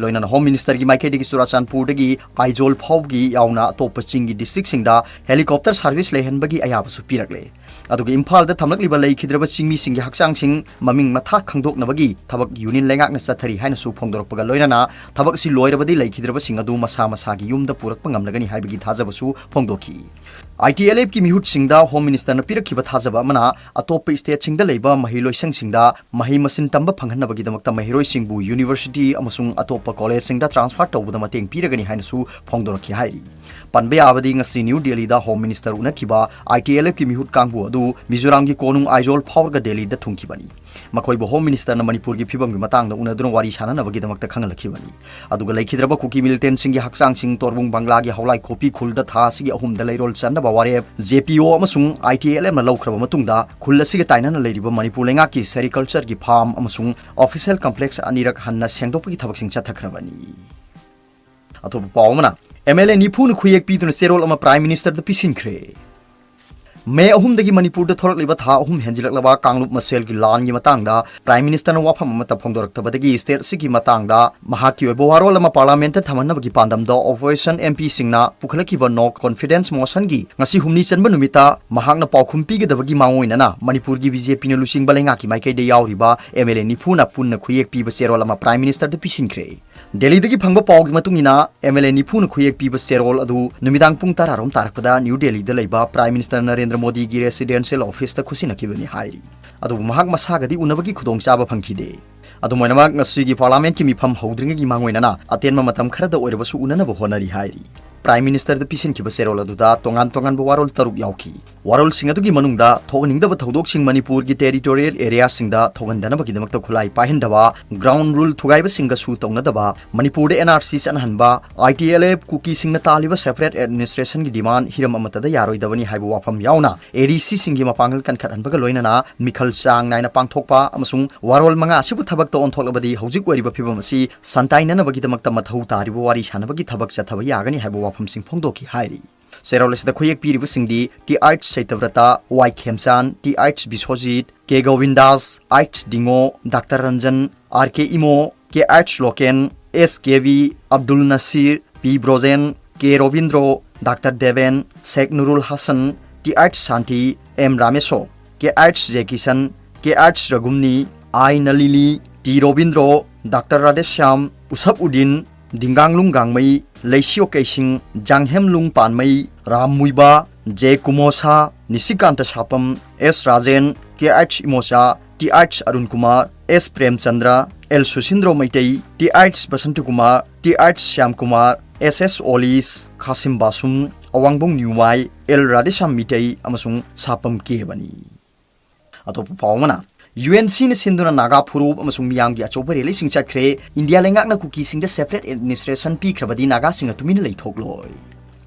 ꯂꯣꯏꯅꯅ Home Ministerꯒꯤ ꯃꯥꯏꯀꯩꯗꯒꯤ ꯆꯨꯔꯥꯆꯥꯟꯄꯨꯔꯗꯒꯤ ꯑꯥꯏꯖꯣꯜ ꯐꯥꯎꯕꯒꯤ ꯌꯥꯎꯅ ꯑꯇꯣꯞꯄ ꯆꯤꯡꯒꯤ districtꯁꯤꯡꯗ helicopter service ꯂꯩꯍꯟꯕꯒꯤ ꯑꯌꯥꯕꯁꯨ ꯄꯤꯔꯛꯂꯦ꯫ ꯑꯗꯨꯒ ꯏꯝꯐꯥꯜꯗ ꯊꯝꯂꯛꯂꯤꯕ ꯂꯩꯈꯤꯗ꯭ꯔꯕ ꯆꯤꯡꯃꯤꯁꯤꯡꯒꯤ ꯍꯛꯆꯥꯡꯁꯤꯡ ꯃꯃꯤꯡ ꯃꯊꯥ ꯈꯪꯗꯣꯛꯅꯕꯒꯤ ꯊꯕꯛ union ꯂꯩꯉꯥꯛꯅ ꯆꯠꯊꯔꯤ ꯍꯥꯏꯅꯁꯨ ꯐꯣꯡꯗꯣꯔꯛꯄꯒ ꯂꯣꯏꯅꯅ ꯊꯕꯛꯁꯤ ꯂꯣꯏꯔꯕꯗꯤ ꯂꯩꯈꯤꯗ꯭ꯔꯕꯁꯤꯡ ꯑꯗꯨ ꯃꯁꯥ ꯃꯁꯥꯒꯤ ꯌꯨꯝꯗ ꯄꯨꯔꯛꯄ ꯉꯝꯂꯒꯅꯤ ꯍꯥꯏꯕꯒꯤ ꯊꯥꯖꯕꯁꯨ ꯐꯣꯡꯗꯣꯛꯈꯤ꯫ ITLFꯀꯤ ꯃꯤꯍꯨꯠꯁꯤꯡꯗ Home Ministerꯅ ꯄꯤꯔꯛꯈꯤꯕ ꯊꯥꯖꯕ ꯑꯃꯅ ꯑꯇꯣꯞꯄ stateꯁꯤꯡꯗ ꯂꯩꯕ ꯃꯍꯩꯂꯣꯏꯁꯪꯁꯤꯡꯗ ꯃꯍꯩ ꯃꯁꯤꯡ ꯇꯝꯕ ꯐꯪꯍꯟꯅꯕꯒꯤꯗꯃꯛꯇ ꯃꯍꯩꯔꯣꯏꯁꯤꯡꯕꯨ university ꯑꯃꯁꯨꯡ ꯑꯇꯣꯞꯄ collegeꯁꯤꯡꯗ transfer ꯇꯧꯕꯗ ꯃꯇꯦꯡ ꯄꯤꯔꯒꯅꯤ ꯍꯥꯏꯅꯁꯨ ꯐꯣꯡꯗꯣꯔꯛꯈꯤ ꯍꯥꯏꯔꯤ꯫ ꯄꯟꯕ ꯌꯥꯕꯗꯤ ꯉꯁꯤ ꯅ꯭ꯌꯨ ꯗꯦꯜꯂꯤꯗ Home Minister ꯎꯅꯈꯤꯕ ITLFꯀꯤ ꯃꯤꯍꯨꯠ ꯀꯥꯡꯕꯨ ꯑꯗꯨ ꯃꯤꯖꯣꯔꯥꯝꯒꯤ ꯀꯣꯅꯨꯡ ꯑꯥꯏꯖꯣꯜ ꯐꯥꯎꯔꯒ ꯗꯦꯜꯂꯤꯗ ꯊꯨꯡꯈꯤꯕꯅꯤ꯫ ꯃꯈꯣꯏꯕꯨ Home Ministerꯅ ꯃꯅꯤꯄꯨꯔꯒꯤ ꯐꯤꯕꯝꯒꯤ ꯃꯇꯥꯡꯗ ꯎꯅꯗꯨꯅ ꯋꯥꯔꯤ ꯁꯥꯅꯅꯕꯒꯤꯗꯃꯛꯇ ꯈꯪꯍꯜꯂꯛꯈꯤꯕꯅꯤ꯫ ꯑꯗꯨꯒ ꯂꯩꯈꯤꯗ꯭ꯔꯕ ꯀꯨꯀꯤ militantꯁꯤꯡꯒꯤ ꯍꯛꯆꯥꯡꯁꯤꯡ ꯇꯣꯔꯕꯨꯡ ꯕꯪꯒ꯭ꯂꯥꯒꯤ ꯍꯋꯂꯥꯏ ꯈꯣꯄꯤ ꯈꯨꯜꯗ ꯊꯥ ꯑꯁꯤꯒꯤ ꯑꯍꯨꯝꯗ ꯂꯩꯔꯣꯜ ꯆꯟꯅꯕ ꯋꯥꯔꯦꯞ JPO ꯑꯃꯁꯨꯡ ITLFꯅ ꯂꯧꯈ꯭ꯔꯕ ꯃꯇꯨꯡꯗ ꯈꯨꯜ ꯑꯁꯤꯒ ꯇꯥꯏꯅꯅ ꯂꯩꯔꯤꯕ ꯃꯅꯤꯄꯨꯔ ꯂꯩꯉꯥꯛꯀꯤ sericultureꯒꯤ farm ꯑꯃꯁꯨꯡ official complex ꯑꯅꯤꯔꯛ ꯍꯟꯅ ꯁꯦꯡꯗꯣꯛꯄꯒꯤ ꯊꯕꯛꯁꯤꯡ ꯆꯠꯊꯈ꯭ꯔꯕꯅꯤ꯫ ꯑꯇꯣꯞꯄ ꯄꯥꯎ ꯑꯃꯅ, MLA ꯅꯤꯐꯨꯅ ꯈꯨꯌꯦꯛ ꯄꯤꯗꯨꯅ ꯆꯦꯔꯣꯜ ꯑꯃ Prime Ministerꯗ ꯄꯤꯁꯤꯟꯈ꯭ꯔꯦ꯫ ꯃꯦ ꯑꯍꯨꯝꯗꯒꯤ ꯃꯅꯤꯄꯨꯔꯗ ꯊꯣꯔꯛꯂꯤꯕ ꯊꯥ ꯑꯍꯨꯝ ꯍꯦꯟꯖꯤꯜꯂꯛꯂꯕ ꯀꯥꯡꯂꯨꯞ ꯃꯁꯦꯜꯒꯤ ꯂꯥꯟꯒꯤ ꯃꯇꯥꯡꯗ Prime Ministerꯅ ꯋꯥꯐꯝ ꯑꯃꯠꯇ ꯐꯣꯡꯗꯣꯔꯛꯇꯕꯗꯒꯤ state ꯑꯁꯤꯒꯤ ꯃꯇꯥꯡꯗ ꯃꯍꯥꯛꯀꯤ ꯑꯣꯏꯕ ꯋꯥꯔꯣꯜ ꯑꯃ Parliamentꯇ ꯊꯝꯍꯟꯅꯕꯒꯤ ꯄꯥꯟꯗꯝꯗ opposition MPꯁꯤꯡꯅ ꯄꯨꯈꯠꯂꯛꯈꯤꯕ no confidence motionꯒꯤ ꯉꯁꯤ ꯍꯨꯝꯅꯤ ꯆꯟꯕ ꯅꯨꯃꯤꯠꯇ ꯃꯍꯥꯛꯅ ꯄꯥꯎꯈꯨꯝ ꯄꯤꯒꯗꯕꯒꯤ ꯃꯥꯡꯑꯣꯏꯅꯅ ꯃꯅꯤꯄꯨꯔꯒꯤ BJPꯅ ꯂꯨꯆꯤꯡꯕ ꯂꯩꯉꯥꯛꯀꯤ ꯃꯥꯏꯀꯩꯗ ꯌꯥꯎꯔꯤꯕ MLA ꯅꯤꯐꯨꯅ ꯄꯨꯟꯅ ꯈꯨꯌꯦꯛ ꯄꯤꯕ ꯆꯦꯔꯣꯜ ꯑꯃ Prime Ministerꯗ ꯄꯤꯁꯤꯟꯈ꯭ꯔꯦ꯫ ꯗꯦꯜꯂꯤꯗꯒꯤ ꯐꯪꯕ ꯄꯥꯎꯒꯤ ꯃꯇꯨꯡ ꯏꯟꯅ, MLA ꯅꯤꯐꯨꯅ ꯈꯨꯌꯦꯛ ꯄꯤꯕ ꯆꯦꯔꯣꯜ ꯑꯗꯨ ꯅꯨꯃꯤꯗꯥꯡ ꯄꯨꯡ ꯇꯔꯥ ꯔꯣꯝ ꯇꯥꯔꯛꯄꯗ ꯅ꯭ꯌꯨ ꯗꯦꯜꯂꯤꯗ ꯂꯩꯕ Prime Minister ꯅꯔꯦꯟꯗ꯭ꯔ ꯃꯣꯗꯤꯒꯤ residential officeꯇ ꯈꯨꯠꯁꯤꯟꯅꯈꯤꯕꯅꯤ ꯍꯥꯏꯔꯤ꯫ ꯑꯗꯨꯕꯨ ꯃꯍꯥꯛ ꯃꯁꯥꯒꯗꯤ ꯎꯅꯕꯒꯤ ꯈꯨꯗꯣꯡꯆꯥꯕ ꯐꯪꯈꯤꯗꯦ꯫ ꯑꯗꯨꯝ ꯑꯣꯏꯅꯃꯛ, ꯉꯁꯤꯒꯤ Parliamentꯀꯤ ꯃꯤꯐꯝ ꯍꯧꯗ꯭ꯔꯤꯉꯩꯒꯤ ꯃꯥꯡꯑꯣꯏꯅꯅ ꯑꯇꯦꯟꯕ ꯃꯇꯝ ꯈꯔꯗ ꯑꯣꯏꯔꯕꯁꯨ ꯎꯅꯅꯕ ꯍꯣꯠꯅꯔꯤ ꯍꯥꯏꯔꯤ꯫ Prime Ministerꯗ ꯄꯤꯁꯤꯟꯈꯤꯕ ꯆꯦꯔꯣꯜ ꯑꯗꯨꯗ ꯇꯣꯉꯥꯟ ꯇꯣꯉꯥꯟꯕ ꯋꯥꯔꯣꯜ ꯇꯔꯨꯛ ꯌꯥꯎꯈꯤ꯫ ꯋꯥꯔꯣꯜꯁꯤꯡ ꯑꯗꯨꯒꯤ ꯃꯅꯨꯡꯗ ꯊꯣꯛꯍꯟꯅꯤꯡꯗꯕ ꯊꯧꯗꯣꯛꯁꯤꯡ ꯃꯅꯤꯄꯨꯔꯒꯤ territorial areaꯁꯤꯡꯗ ꯊꯣꯛꯍꯟꯗꯅꯕꯒꯤꯗꯃꯛꯇ ꯈꯨꯠꯂꯥꯏ ꯄꯥꯏꯍꯟꯗꯕ, ground rule ꯊꯨꯒꯥꯏꯕꯁꯤꯡꯒ ꯁꯨ ꯇꯧꯅꯗꯕ, ꯃꯅꯤꯄꯨꯔꯗ NRC ꯆꯠꯅꯍꯟꯕ, ITLF ꯀꯨꯀꯤꯁꯤꯡꯅ ꯇꯥꯜꯂꯤꯕ separate administrationꯒꯤ demand ꯍꯤꯔꯝ ꯑꯃꯠꯇꯗ ꯌꯥꯔꯣꯏꯗꯕꯅꯤ ꯍꯥꯏꯕ ꯋꯥꯐꯝ ꯌꯥꯎꯅ ADCꯁꯤꯡꯒꯤ ꯃꯄꯥꯡꯒꯜ ꯀꯟꯈꯠꯍꯟꯕꯒ ꯂꯣꯏꯅꯅ ꯃꯤꯈꯜ ꯆꯥꯡ ꯅꯥꯏꯅ ꯄꯥꯡꯊꯣꯛꯄ ꯑꯃꯁꯨꯡ ꯋꯥꯔꯣꯜ ꯃꯉꯥ ꯑꯁꯤꯕꯨ ꯊꯕꯛꯇ ꯑꯣꯟꯊꯣꯛꯂꯕꯗꯤ ꯍꯧꯖꯤꯛ ꯑꯣꯏꯔꯤꯕ ꯐꯤꯕꯝ ꯑꯁꯤ ꯁꯟꯇꯥꯏꯅꯅꯕꯒꯤꯗꯃꯛꯇ ꯃꯊꯧ ꯇꯥꯔꯤꯕ ꯋꯥꯔꯤ ꯁꯥꯅꯕꯒꯤ ꯊꯕꯛ ꯆꯠꯊꯕ ꯌꯥꯒꯅꯤ ꯍꯥꯏꯕ ꯋꯥꯐꯝꯁꯤꯡ ꯐꯣꯡꯗꯣꯛꯈꯤ ꯍꯥꯏꯔꯤ꯫ ꯆꯦꯔꯣꯜ ꯑꯁꯤꯗ ꯈꯨꯌꯦꯛ ꯄꯤꯔꯤꯕꯁꯤꯡꯗꯤ Th Satyabrata, Y Khemchand, Th Biswajit, K Gobindas, H Dingo, doctor Ranjan, R K Imo, Kh Loken, S Kebi, Abdul Nasir, P Brojen, K Robindro, doctor Deben, Sheikh Nurul Hassan, Th Shanti, M Ramesho, Kh Jekishan, Kh Raghumani, I ꯅꯂꯤꯂꯤ, T ꯔꯣꯕꯤꯟꯗ꯭ꯔꯣ, ꯗꯥꯛꯇꯔ ꯔꯥꯙꯦꯁ꯭ꯌꯥꯝ, ꯎꯁꯞ Uddin, Dinganglung Gangmei, Leishiyo Keishing, Janghemlung Panmei, Ram Muivah, J Kumosha, Nishikant Sapam, S Rajen, Kh Imocha, Th Arun Kumar, S Premchandra, L Susindro Meitei, Th Basanta Kumar, Th Shyam Kumar, S S Olish, Khashim Vashum, ꯑꯋꯥꯡꯕꯣꯡ Newmai, L Radheshyam Meitei ꯑꯃꯁꯨꯡ ꯁꯥꯄꯝ ꯀꯦꯕꯅꯤ꯫ ꯑꯇꯣꯞꯄ ꯄꯥꯎ ꯑꯃꯅ, UNCꯅ ꯁꯤꯟꯗꯨꯅ ꯅꯥꯒꯥ ꯐꯨꯔꯨꯞ ꯑꯃꯁꯨꯡ ꯃꯤꯌꯥꯝꯒꯤ ꯑꯆꯧꯕ rallyꯁꯤꯡ ꯆꯠꯈ꯭ꯔꯦ꯫ ꯏꯟꯗꯤꯌꯥ ꯂꯩꯉꯥꯛꯅ ꯀꯨꯀꯤꯁꯤꯡꯗ separate administration ꯄꯤꯈ꯭ꯔꯕꯗꯤ ꯅꯥꯒꯥꯁꯤꯡꯅ ꯇꯨꯃꯤꯟꯅ ꯂꯩꯊꯣꯛꯂꯣꯏ꯫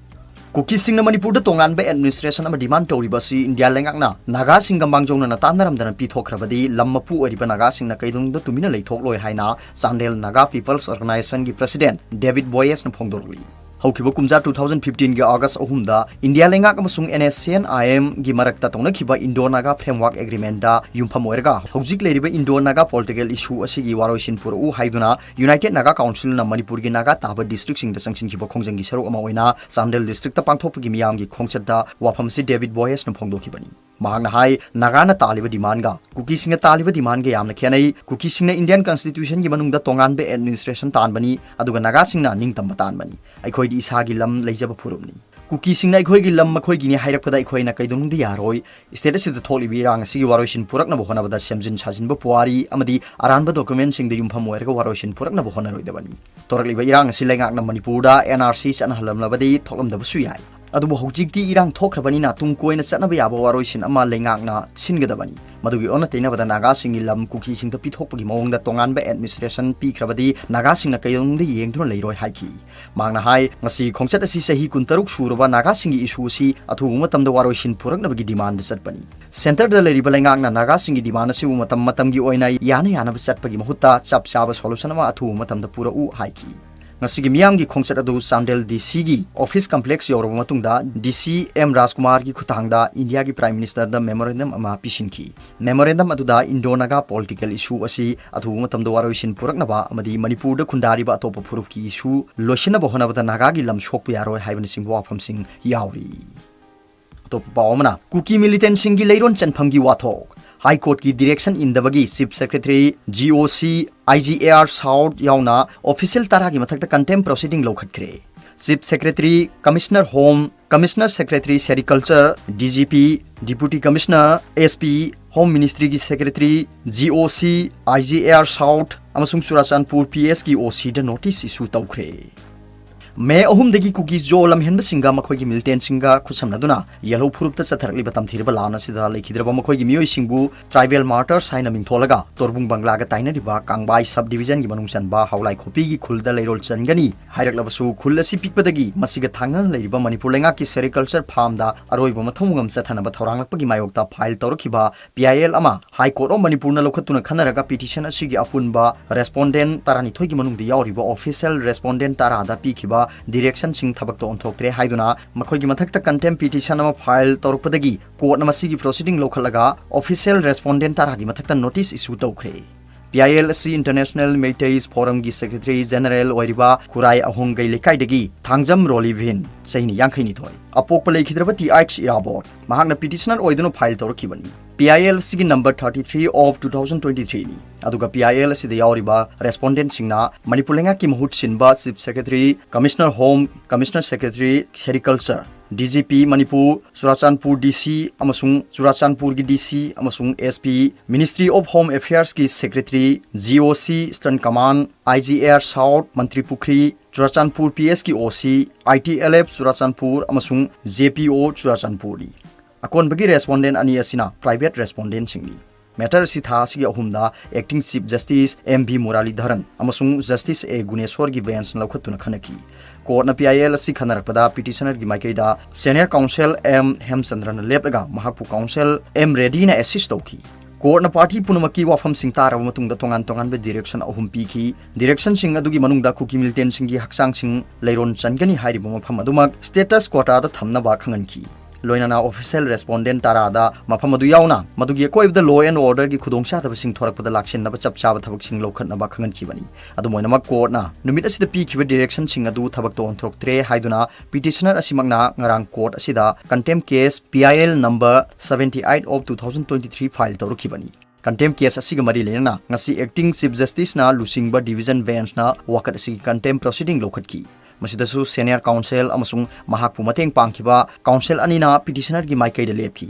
ꯀꯨꯀꯤꯁꯤꯡꯅ ꯃꯅꯤꯄꯨꯔꯗ ꯇꯣꯉꯥꯟꯕ administration ꯑꯃ demand ꯇꯧꯔꯤꯕ ꯑꯁꯤ ꯏꯟꯗꯤꯌꯥ ꯂꯩꯉꯥꯛꯅ ꯅꯥꯒꯥꯁꯤꯡꯒ ꯃꯥꯡꯖꯧꯅꯅ ꯇꯥꯟꯅꯔꯝꯗꯅ ꯄꯤꯊꯣꯛꯈ꯭ꯔꯕꯗꯤ ꯂꯝ ꯃꯄꯨ ꯑꯣꯏꯔꯤꯕ ꯅꯥꯒꯥꯁꯤꯡꯅ ꯀꯩꯗꯧꯅꯨꯡꯗ ꯇꯨꯃꯤꯟꯅ ꯂꯩꯊꯣꯛꯂꯣꯏ ꯍꯥꯏꯅ ꯆꯥꯟꯗꯦꯜ ꯅꯥꯒꯥ People's Organizationꯒꯤ president ꯗꯦꯕꯤꯗ ꯕꯣꯌꯦꯁꯅ ꯐꯣꯡꯗꯣꯔꯛꯂꯤ꯫ ꯍꯧꯈꯤꯕ ꯀꯨꯝꯖꯥ two thousand fifteenꯒꯤ August ꯑꯍꯨꯝꯗ ꯏꯟꯗꯤꯌꯥ ꯂꯩꯉꯥꯛ ꯑꯃꯁꯨꯡ NSCN-IMꯒꯤ ꯃꯔꯛꯇ ꯇꯧꯅꯈꯤꯕ Indo Naga Framework Agreementꯇ ꯌꯨꯝꯐꯝ ꯑꯣꯏꯔꯒ ꯍꯧꯖꯤꯛ ꯂꯩꯔꯤꯕ Indo Naga political issue ꯑꯁꯤꯒꯤ ꯋꯥꯔꯣꯏꯁꯤꯟ ꯄꯨꯔꯛꯎ ꯍꯥꯏꯗꯨꯅ United Naga Councilꯅ ꯃꯅꯤꯄꯨꯔꯒꯤ ꯅꯥꯒꯥ ꯇꯥꯕ districtꯁꯤꯡꯗ ꯆꯪꯁꯤꯟꯈꯤꯕ ꯈꯣꯡꯖꯪꯒꯤ ꯁꯔꯨꯛ ꯑꯃ ꯑꯣꯏꯅ ꯆꯥꯟꯗꯦꯜ districtꯇ ꯄꯥꯡꯊꯣꯛꯄꯒꯤ ꯃꯤꯌꯥꯝꯒꯤ ꯈꯣꯡꯆꯠꯇ ꯋꯥꯐꯝ ꯑꯁꯤ ꯗꯦꯕꯤꯗ ꯕꯣꯌꯦꯁꯅ ꯐꯣꯡꯗꯣꯛꯈꯤꯕꯅꯤ꯫ ꯃꯍꯥꯛꯅ ꯍꯥꯏ, ꯅꯥꯒꯥꯅ ꯇꯥꯜꯂꯤꯕ demandꯒ ꯀꯨꯀꯤꯁꯤꯡꯅ ꯇꯥꯜꯂꯤꯕ demandꯒ ꯌꯥꯝꯅ ꯈꯦꯠꯅꯩ꯫ ꯀꯨꯀꯤꯁꯤꯡꯅ Indian Constitutionꯒꯤ ꯃꯅꯨꯡꯗ ꯇꯣꯉꯥꯟꯕ administration ꯇꯥꯟꯕꯅꯤ, ꯑꯗꯨꯒ ꯅꯥꯒꯥꯁꯤꯡꯅ ꯅꯤꯡꯇꯝꯕ ꯇꯥꯟꯕꯅꯤ꯫ ꯑꯩꯈꯣꯏꯗꯤ ꯏꯁꯥꯒꯤ ꯂꯝ ꯂꯩꯖꯕ ꯐꯨꯔꯨꯞꯅꯤ꯫ ꯀꯨꯀꯤꯁꯤꯡꯅ ꯑꯩꯈꯣꯏꯒꯤ ꯂꯝ ꯃꯈꯣꯏꯒꯤꯅꯤ ꯍꯥꯏꯔꯛꯄꯗ ꯑꯩꯈꯣꯏꯅ ꯀꯩꯗꯧꯅꯨꯡꯗ ꯌꯥꯔꯣꯏ꯫ State ꯑꯁꯤꯗ ꯊꯣꯛꯂꯤꯕ ꯏꯔꯥꯡ ꯑꯁꯤꯒꯤ ꯋꯥꯔꯣꯏꯁꯤꯟ ꯄꯨꯔꯛꯅꯕ ꯍꯣꯠꯅꯕꯗ ꯁꯦꯝꯖꯤꯟ ꯁꯥꯖꯤꯟꯕ ꯄꯨꯋꯥꯔꯤ ꯑꯃꯗꯤ ꯑꯔꯥꯟꯕ documentꯁꯤꯡꯗ ꯌꯨꯝꯐꯝ ꯑꯣꯏꯔꯒ ꯋꯥꯔꯣꯏꯁꯤꯟ ꯄꯨꯔꯛꯅꯕ ꯍꯣꯠꯅꯔꯣꯏꯗꯕꯅꯤ꯫ ꯇꯧꯔꯛꯂꯤꯕ ꯏꯔꯥꯡ ꯑꯁꯤ ꯂꯩꯉꯥꯛꯅ ꯃꯅꯤꯄꯨꯔꯗ N R C ꯆꯠꯅꯍꯜꯂꯝꯂꯕꯗꯤ ꯊꯣꯛꯂꯝꯗꯕꯁꯨ ꯌꯥꯏ꯫ ꯑꯗꯨꯕꯨ ꯍꯧꯖꯤꯛꯇꯤ ꯏꯔꯥꯡ ꯊꯣꯛꯈ꯭ꯔꯕꯅꯤꯅ ꯇꯨꯡ ꯀꯣꯏꯅ ꯆꯠꯅꯕ ꯌꯥꯕ ꯋꯥꯔꯣꯏꯁꯤꯟ ꯑꯃ ꯂꯩꯉꯥꯛꯅ ꯁꯤꯟꯒꯗꯕꯅꯤ꯫ ꯃꯗꯨꯒꯤ ꯑꯣꯟꯅ ꯇꯩꯅꯕꯗ ꯅꯥꯒꯥꯁꯤꯡꯒꯤ ꯂꯝ ꯀꯨꯀꯤꯁꯤꯡꯗ ꯄꯤꯊꯣꯛꯄꯒꯤ ꯃꯑꯣꯡꯗ ꯇꯣꯉꯥꯟꯕ administration ꯄꯤꯈ꯭ꯔꯕꯗꯤ ꯅꯥꯒꯥꯁꯤꯡꯅ ꯀꯩꯗꯧꯅꯨꯡꯗ ꯌꯦꯡꯗꯨꯅ ꯂꯩꯔꯣꯏ ꯍꯥꯏꯈꯤ꯫ ꯃꯍꯥꯛꯅ ꯍꯥꯏ, ꯉꯁꯤ ꯈꯣꯡꯆꯠ ꯑꯁꯤ ꯆꯍꯤ ꯀꯨꯟꯇꯔꯨꯛ ꯁꯨꯔꯕ ꯅꯥꯒꯥꯁꯤꯡꯒꯤ issue ꯑꯁꯤ ꯑꯊꯨꯕ ꯃꯇꯝꯗ ꯋꯥꯔꯣꯏꯁꯤꯟ ꯄꯨꯔꯛꯅꯕꯒꯤ demandꯗ ꯆꯠꯄꯅꯤ꯫ Centreꯗ ꯂꯩꯔꯤꯕ ꯂꯩꯉꯥꯛꯅ ꯅꯥꯒꯥꯁꯤꯡꯒꯤ demand ꯑꯁꯤꯕꯨ ꯃꯇꯝ ꯃꯇꯝꯒꯤ ꯑꯣꯏꯅ ꯌꯥꯅ ꯌꯥꯅꯕ ꯆꯠꯄꯒꯤ ꯃꯍꯨꯠꯇ ꯆꯞ ꯆꯥꯕ solution ꯑꯃ ꯑꯊꯨꯕ ꯃꯇꯝꯗ ꯄꯨꯔꯛꯎ ꯍꯥꯏꯈꯤ꯫ ꯉꯁꯤꯒꯤ ꯃꯤꯌꯥꯝꯒꯤ ꯈꯣꯡꯆꯠ ꯑꯗꯨ ꯆꯥꯟꯗꯦꯜ D C ꯒꯤ office complex ꯌꯧꯔꯕ ꯃꯇꯨꯡꯗ D C M ꯔꯥꯖꯀꯨꯃꯥꯔꯒꯤ ꯈꯨꯠꯊꯥꯡꯗ ꯏꯟꯗꯤꯌꯥꯒꯤ Prime Ministerꯗ memorandum ꯑꯃ ꯄꯤꯁꯤꯟꯈꯤ꯫ Memorandum ꯑꯗꯨꯗ Indo-Naga political issue ꯑꯁꯤ ꯑꯊꯨꯕ ꯃꯇꯝꯗ ꯋꯥꯔꯣꯏꯁꯤꯟ ꯄꯨꯔꯛꯅꯕ ꯑꯃꯗꯤ ꯃꯅꯤꯄꯨꯔꯗ ꯈꯨꯟꯗꯥꯔꯤꯕ ꯑꯇꯣꯞꯄ ꯐꯨꯔꯨꯞꯀꯤ issue ꯂꯣꯏꯁꯤꯟꯅꯕ ꯍꯣꯠꯅꯕꯗ ꯅꯥꯒꯥꯒꯤ ꯂꯝ ꯁꯣꯛꯄ ꯌꯥꯔꯣꯏ ꯍꯥꯏꯕꯅꯆꯤꯡꯕ ꯋꯥꯐꯝꯁꯤꯡ ꯌꯥꯎꯔꯤ꯫ ꯑꯇꯣꯞꯄ ꯄꯥꯎ ꯑꯃꯅ, ꯀꯨꯀꯤ militantꯁꯤꯡꯒꯤ ꯂꯩꯔꯣꯟ ꯆꯟꯐꯝꯒꯤ ꯋꯥꯊꯣꯛ꯫ High Courtꯀꯤ direction ꯏꯟꯗꯕꯒꯤ Chief Secretary, G O C, I G A R South ꯌꯥꯎꯅ official ꯇꯔꯥꯒꯤ ꯃꯊꯛꯇ contempt proceeding ꯂꯧꯈꯠꯈ꯭ꯔꯦ꯫ Chief Secretary, Commissioner Home, Commissioner Secretary Sericulture, D G P, Deputy Commissioner, S P, Home Ministryꯒꯤ Secretary, G O C, I G A R South ꯑꯃꯁꯨꯡ Churachandpur P S ꯀꯤ O Cꯗ notice issue ꯇꯧꯈ꯭ꯔꯦ꯫ ꯃꯦ ꯑꯍꯨꯝꯗꯒꯤ ꯀꯨꯀꯤ ꯖꯣ ꯂꯝꯍꯦꯟꯕꯁꯤꯡꯒ ꯃꯈꯣꯏꯒꯤ militantꯁꯤꯡꯒ ꯈꯨꯠꯁꯝꯅꯗꯨꯅ ꯌꯦꯜꯍꯧ ꯐꯨꯔꯨꯞꯇ ꯆꯠꯊꯔꯛꯂꯤꯕ ꯇꯝꯊꯤꯔꯕ ꯂꯥꯟ ꯑꯁꯤꯗ ꯂꯩꯈꯤꯗ꯭ꯔꯕ ꯃꯈꯣꯏꯒꯤ ꯃꯤꯑꯣꯏꯁꯤꯡꯕꯨ tribal martyrs ꯍꯥꯏꯅ ꯃꯤꯡꯊꯣꯜꯂꯒ ꯇꯣꯔꯕꯨꯡ ꯕꯪꯒ꯭ꯂꯥꯒ ꯇꯥꯏꯅꯔꯤꯕ ꯀꯥꯡꯕꯥꯏ sub divisionꯒꯤ ꯃꯅꯨꯡ ꯆꯟꯕ ꯍꯥꯎꯂꯥꯏ ꯈꯣꯄꯤꯒꯤ ꯈꯨꯜꯗ ꯂꯩꯔꯣꯜ ꯆꯟꯒꯅꯤ ꯍꯥꯏꯔꯛꯂꯕꯁꯨ, ꯈꯨꯜ ꯑꯁꯤ ꯄꯤꯛꯄꯗꯒꯤ ꯃꯁꯤꯒ ꯊꯪꯅꯅ ꯂꯩꯔꯤꯕ ꯃꯅꯤꯄꯨꯔ ꯂꯩꯉꯥꯛꯀꯤ sericulture farmꯗ ꯑꯔꯣꯏꯕ ꯃꯊꯧ ꯃꯉꯝ ꯆꯠꯊꯅꯕ ꯊꯧꯔꯥꯡꯂꯛꯄꯒꯤ ꯃꯥꯌꯣꯛꯇ file ꯇꯧꯔꯛꯈꯤꯕ P I L ꯑꯃ High Court of ꯃꯅꯤꯄꯨꯔꯅ ꯂꯧꯈꯠꯇꯨꯅ ꯈꯟꯅꯔꯒ petition ꯑꯁꯤꯒꯤ ꯑꯄꯨꯟꯕ respondent ꯇꯔꯥꯅꯤꯊꯣꯏꯒꯤ ꯃꯅꯨꯡꯗ ꯌꯥꯎꯔꯤꯕ official respondent ꯇꯔꯥꯗ ꯄꯤꯈꯤꯕ directionꯁꯤꯡ ꯊꯕꯛꯇ ꯑꯣꯟꯊꯣꯛꯇ꯭ꯔꯦ ꯍꯥꯏꯗꯨꯅ ꯃꯈꯣꯏꯒꯤ ꯃꯊꯛꯇ contempt petition ꯑꯃ file ꯇꯧꯔꯛꯄꯗꯒꯤ courtꯅ ꯃꯁꯤꯒꯤ proceeding ꯂꯧꯈꯠꯂꯒ official respondent ꯇꯔꯥꯒꯤ ꯃꯊꯛꯇ notice issue ꯇꯧꯈ꯭ꯔꯦ꯫ P I L ꯑꯁꯤ International Meiteis Forumꯒꯤ Secretary General ꯑꯣꯏꯔꯤꯕ ꯈꯨꯔꯥꯏ ꯑꯍꯣꯡꯒꯩ ꯂꯩꯀꯥꯏꯗꯒꯤ ꯊꯥꯡꯖꯝ ꯔꯣꯂꯤꯚꯤꯟ, ꯆꯍꯤ ꯌꯥꯡꯈꯩꯅꯤꯊꯣꯏ, ꯑꯄꯣꯛꯄ ꯂꯩꯈꯤꯗ꯭ꯔꯕ T H ꯏꯔꯥꯕꯣꯠ, ꯃꯍꯥꯛꯅ petitioner ꯑꯣꯏꯗꯨꯅ file ꯇꯧꯔꯛꯈꯤꯕꯅꯤ꯫ PIL ꯑꯁꯤꯒꯤ number thirty three of two thousand twenty three ꯅꯤ꯫ ꯑꯗꯨꯒ PIL ꯑꯁꯤꯗ ꯌꯥꯎꯔꯤꯕ respondentꯁꯤꯡꯅ ꯃꯅꯤꯄꯨꯔ ꯂꯩꯉꯥꯛꯀꯤ ꯃꯍꯨꯠ ꯁꯤꯟꯕ Chief Secretary, Commissioner Home, Commissioner Secretary Sericulture, DGP Manipur, Churachandpur DC ꯑꯃꯁꯨꯡ ꯆꯨꯔꯥꯆꯥꯟꯄꯨꯔꯒꯤ DC ꯑꯃꯁꯨꯡ SP, Ministry of Home Affairsꯀꯤ Secretary, GOC, Eastern Command, IGR South, ꯃꯟꯇ꯭ꯔꯤ ꯄꯨꯈ꯭ꯔꯤ, ꯆꯨꯔꯥꯆꯥꯟꯄꯨꯔ PSꯀꯤ OC, ITLF ꯆꯨꯔꯥꯆꯥꯟꯄꯨꯔ ꯑꯃꯁꯨꯡ JPO ꯆꯨꯔꯥꯆꯥꯟꯄꯨꯔꯅꯤ꯫ ꯑꯀꯣꯟꯕꯒꯤ respondent ꯑꯅꯤ ꯑꯁꯤꯅ private respondentꯁꯤꯡꯅꯤ꯫ Matter ꯑꯁꯤ ꯊꯥ ꯑꯁꯤꯒꯤ ꯑꯍꯨꯝꯗ Acting Chief Justice M V Muralidharan ꯑꯃꯁꯨꯡ Justice A Guneswarꯒꯤ benchꯅ ꯂꯧꯈꯠꯇꯨꯅ ꯈꯟꯅꯈꯤ꯫ Courtꯅ PIL ꯑꯁꯤ ꯈꯟꯅꯔꯛꯄꯗ petitionerꯒꯤ ꯃꯥꯏꯀꯩꯗ senior counsel M ꯍꯦꯝꯆꯟꯗ꯭ꯔꯅ ꯂꯦꯞꯂꯒ ꯃꯍꯥꯛꯄꯨ counsel M ꯔꯦꯗꯤꯅ assist ꯇꯧꯈꯤ꯫ Courtꯅ party ꯄꯨꯝꯅꯃꯛꯀꯤ ꯋꯥꯐꯝꯁꯤꯡ ꯇꯥꯔꯕ ꯃꯇꯨꯡꯗ ꯇꯣꯉꯥꯟ ꯇꯣꯉꯥꯟꯕ direction ꯑꯍꯨꯝ ꯄꯤꯈꯤ꯫ Directionꯁꯤꯡ ꯑꯗꯨꯒꯤ ꯃꯅꯨꯡꯗ ꯀꯨꯀꯤ militantꯁꯤꯡꯒꯤ ꯍꯛꯆꯥꯡꯁꯤꯡ ꯂꯩꯔꯣꯟ ꯆꯟꯒꯅꯤ ꯍꯥꯏꯔꯤꯕ ꯃꯐꯝ ꯑꯗꯨꯃꯛ status quotaꯗ ꯊꯝꯅꯕ ꯈꯪꯍꯟꯈꯤ꯫ ꯂꯣꯏꯅꯅ official respondent ꯇꯔꯥꯗ ꯃꯐꯝ ꯑꯗꯨ ꯌꯥꯎꯅ ꯃꯗꯨꯒꯤ ꯑꯀꯣꯏꯕꯗ law and orderꯒꯤ ꯈꯨꯗꯣꯡꯆꯥꯗꯕꯁꯤꯡ ꯊꯣꯔꯛꯄꯗ ꯂꯥꯛꯁꯤꯟꯅꯕ ꯆꯞ ꯆꯥꯕ ꯊꯕꯛꯁꯤꯡ ꯂꯧꯈꯠꯅꯕ ꯈꯪꯍꯟꯈꯤꯕꯅꯤ꯫ ꯑꯗꯨꯝ ꯑꯣꯏꯅꯃꯛ, courtꯅ ꯅꯨꯃꯤꯠ ꯑꯁꯤꯗ ꯄꯤꯈꯤꯕ directionꯁꯤꯡ ꯑꯗꯨ ꯊꯕꯛꯇ ꯑꯣꯟꯊꯣꯔꯛꯇ꯭ꯔꯦ ꯍꯥꯏꯗꯨꯅ petitioner ꯑꯁꯤꯃꯛꯅ ꯉꯔꯥꯡ court ꯑꯁꯤꯗ contempt case PIL number seventy eight of two thousand twenty three file ꯇꯧꯔꯛꯈꯤꯕꯅꯤ꯫ Contempt case ꯑꯁꯤꯒ ꯃꯔꯤ ꯂꯩꯅꯅ ꯉꯁꯤ Acting Chief Justiceꯅ ꯂꯨꯆꯤꯡꯕ division benchꯅ ꯋꯥꯀꯠ ꯑꯁꯤꯒꯤ contempt proceeding ꯂꯧꯈꯠꯈꯤ꯫ ꯃꯁꯤꯗꯁꯨ senior counsel ꯑꯃꯁꯨꯡ ꯃꯍꯥꯛꯄꯨ ꯃꯇꯦꯡ ꯄꯥꯡꯈꯤꯕ counsel ꯑꯅꯤꯅ petitionerꯒꯤ ꯃꯥꯏꯀꯩꯗ ꯂꯦꯞꯈꯤ꯫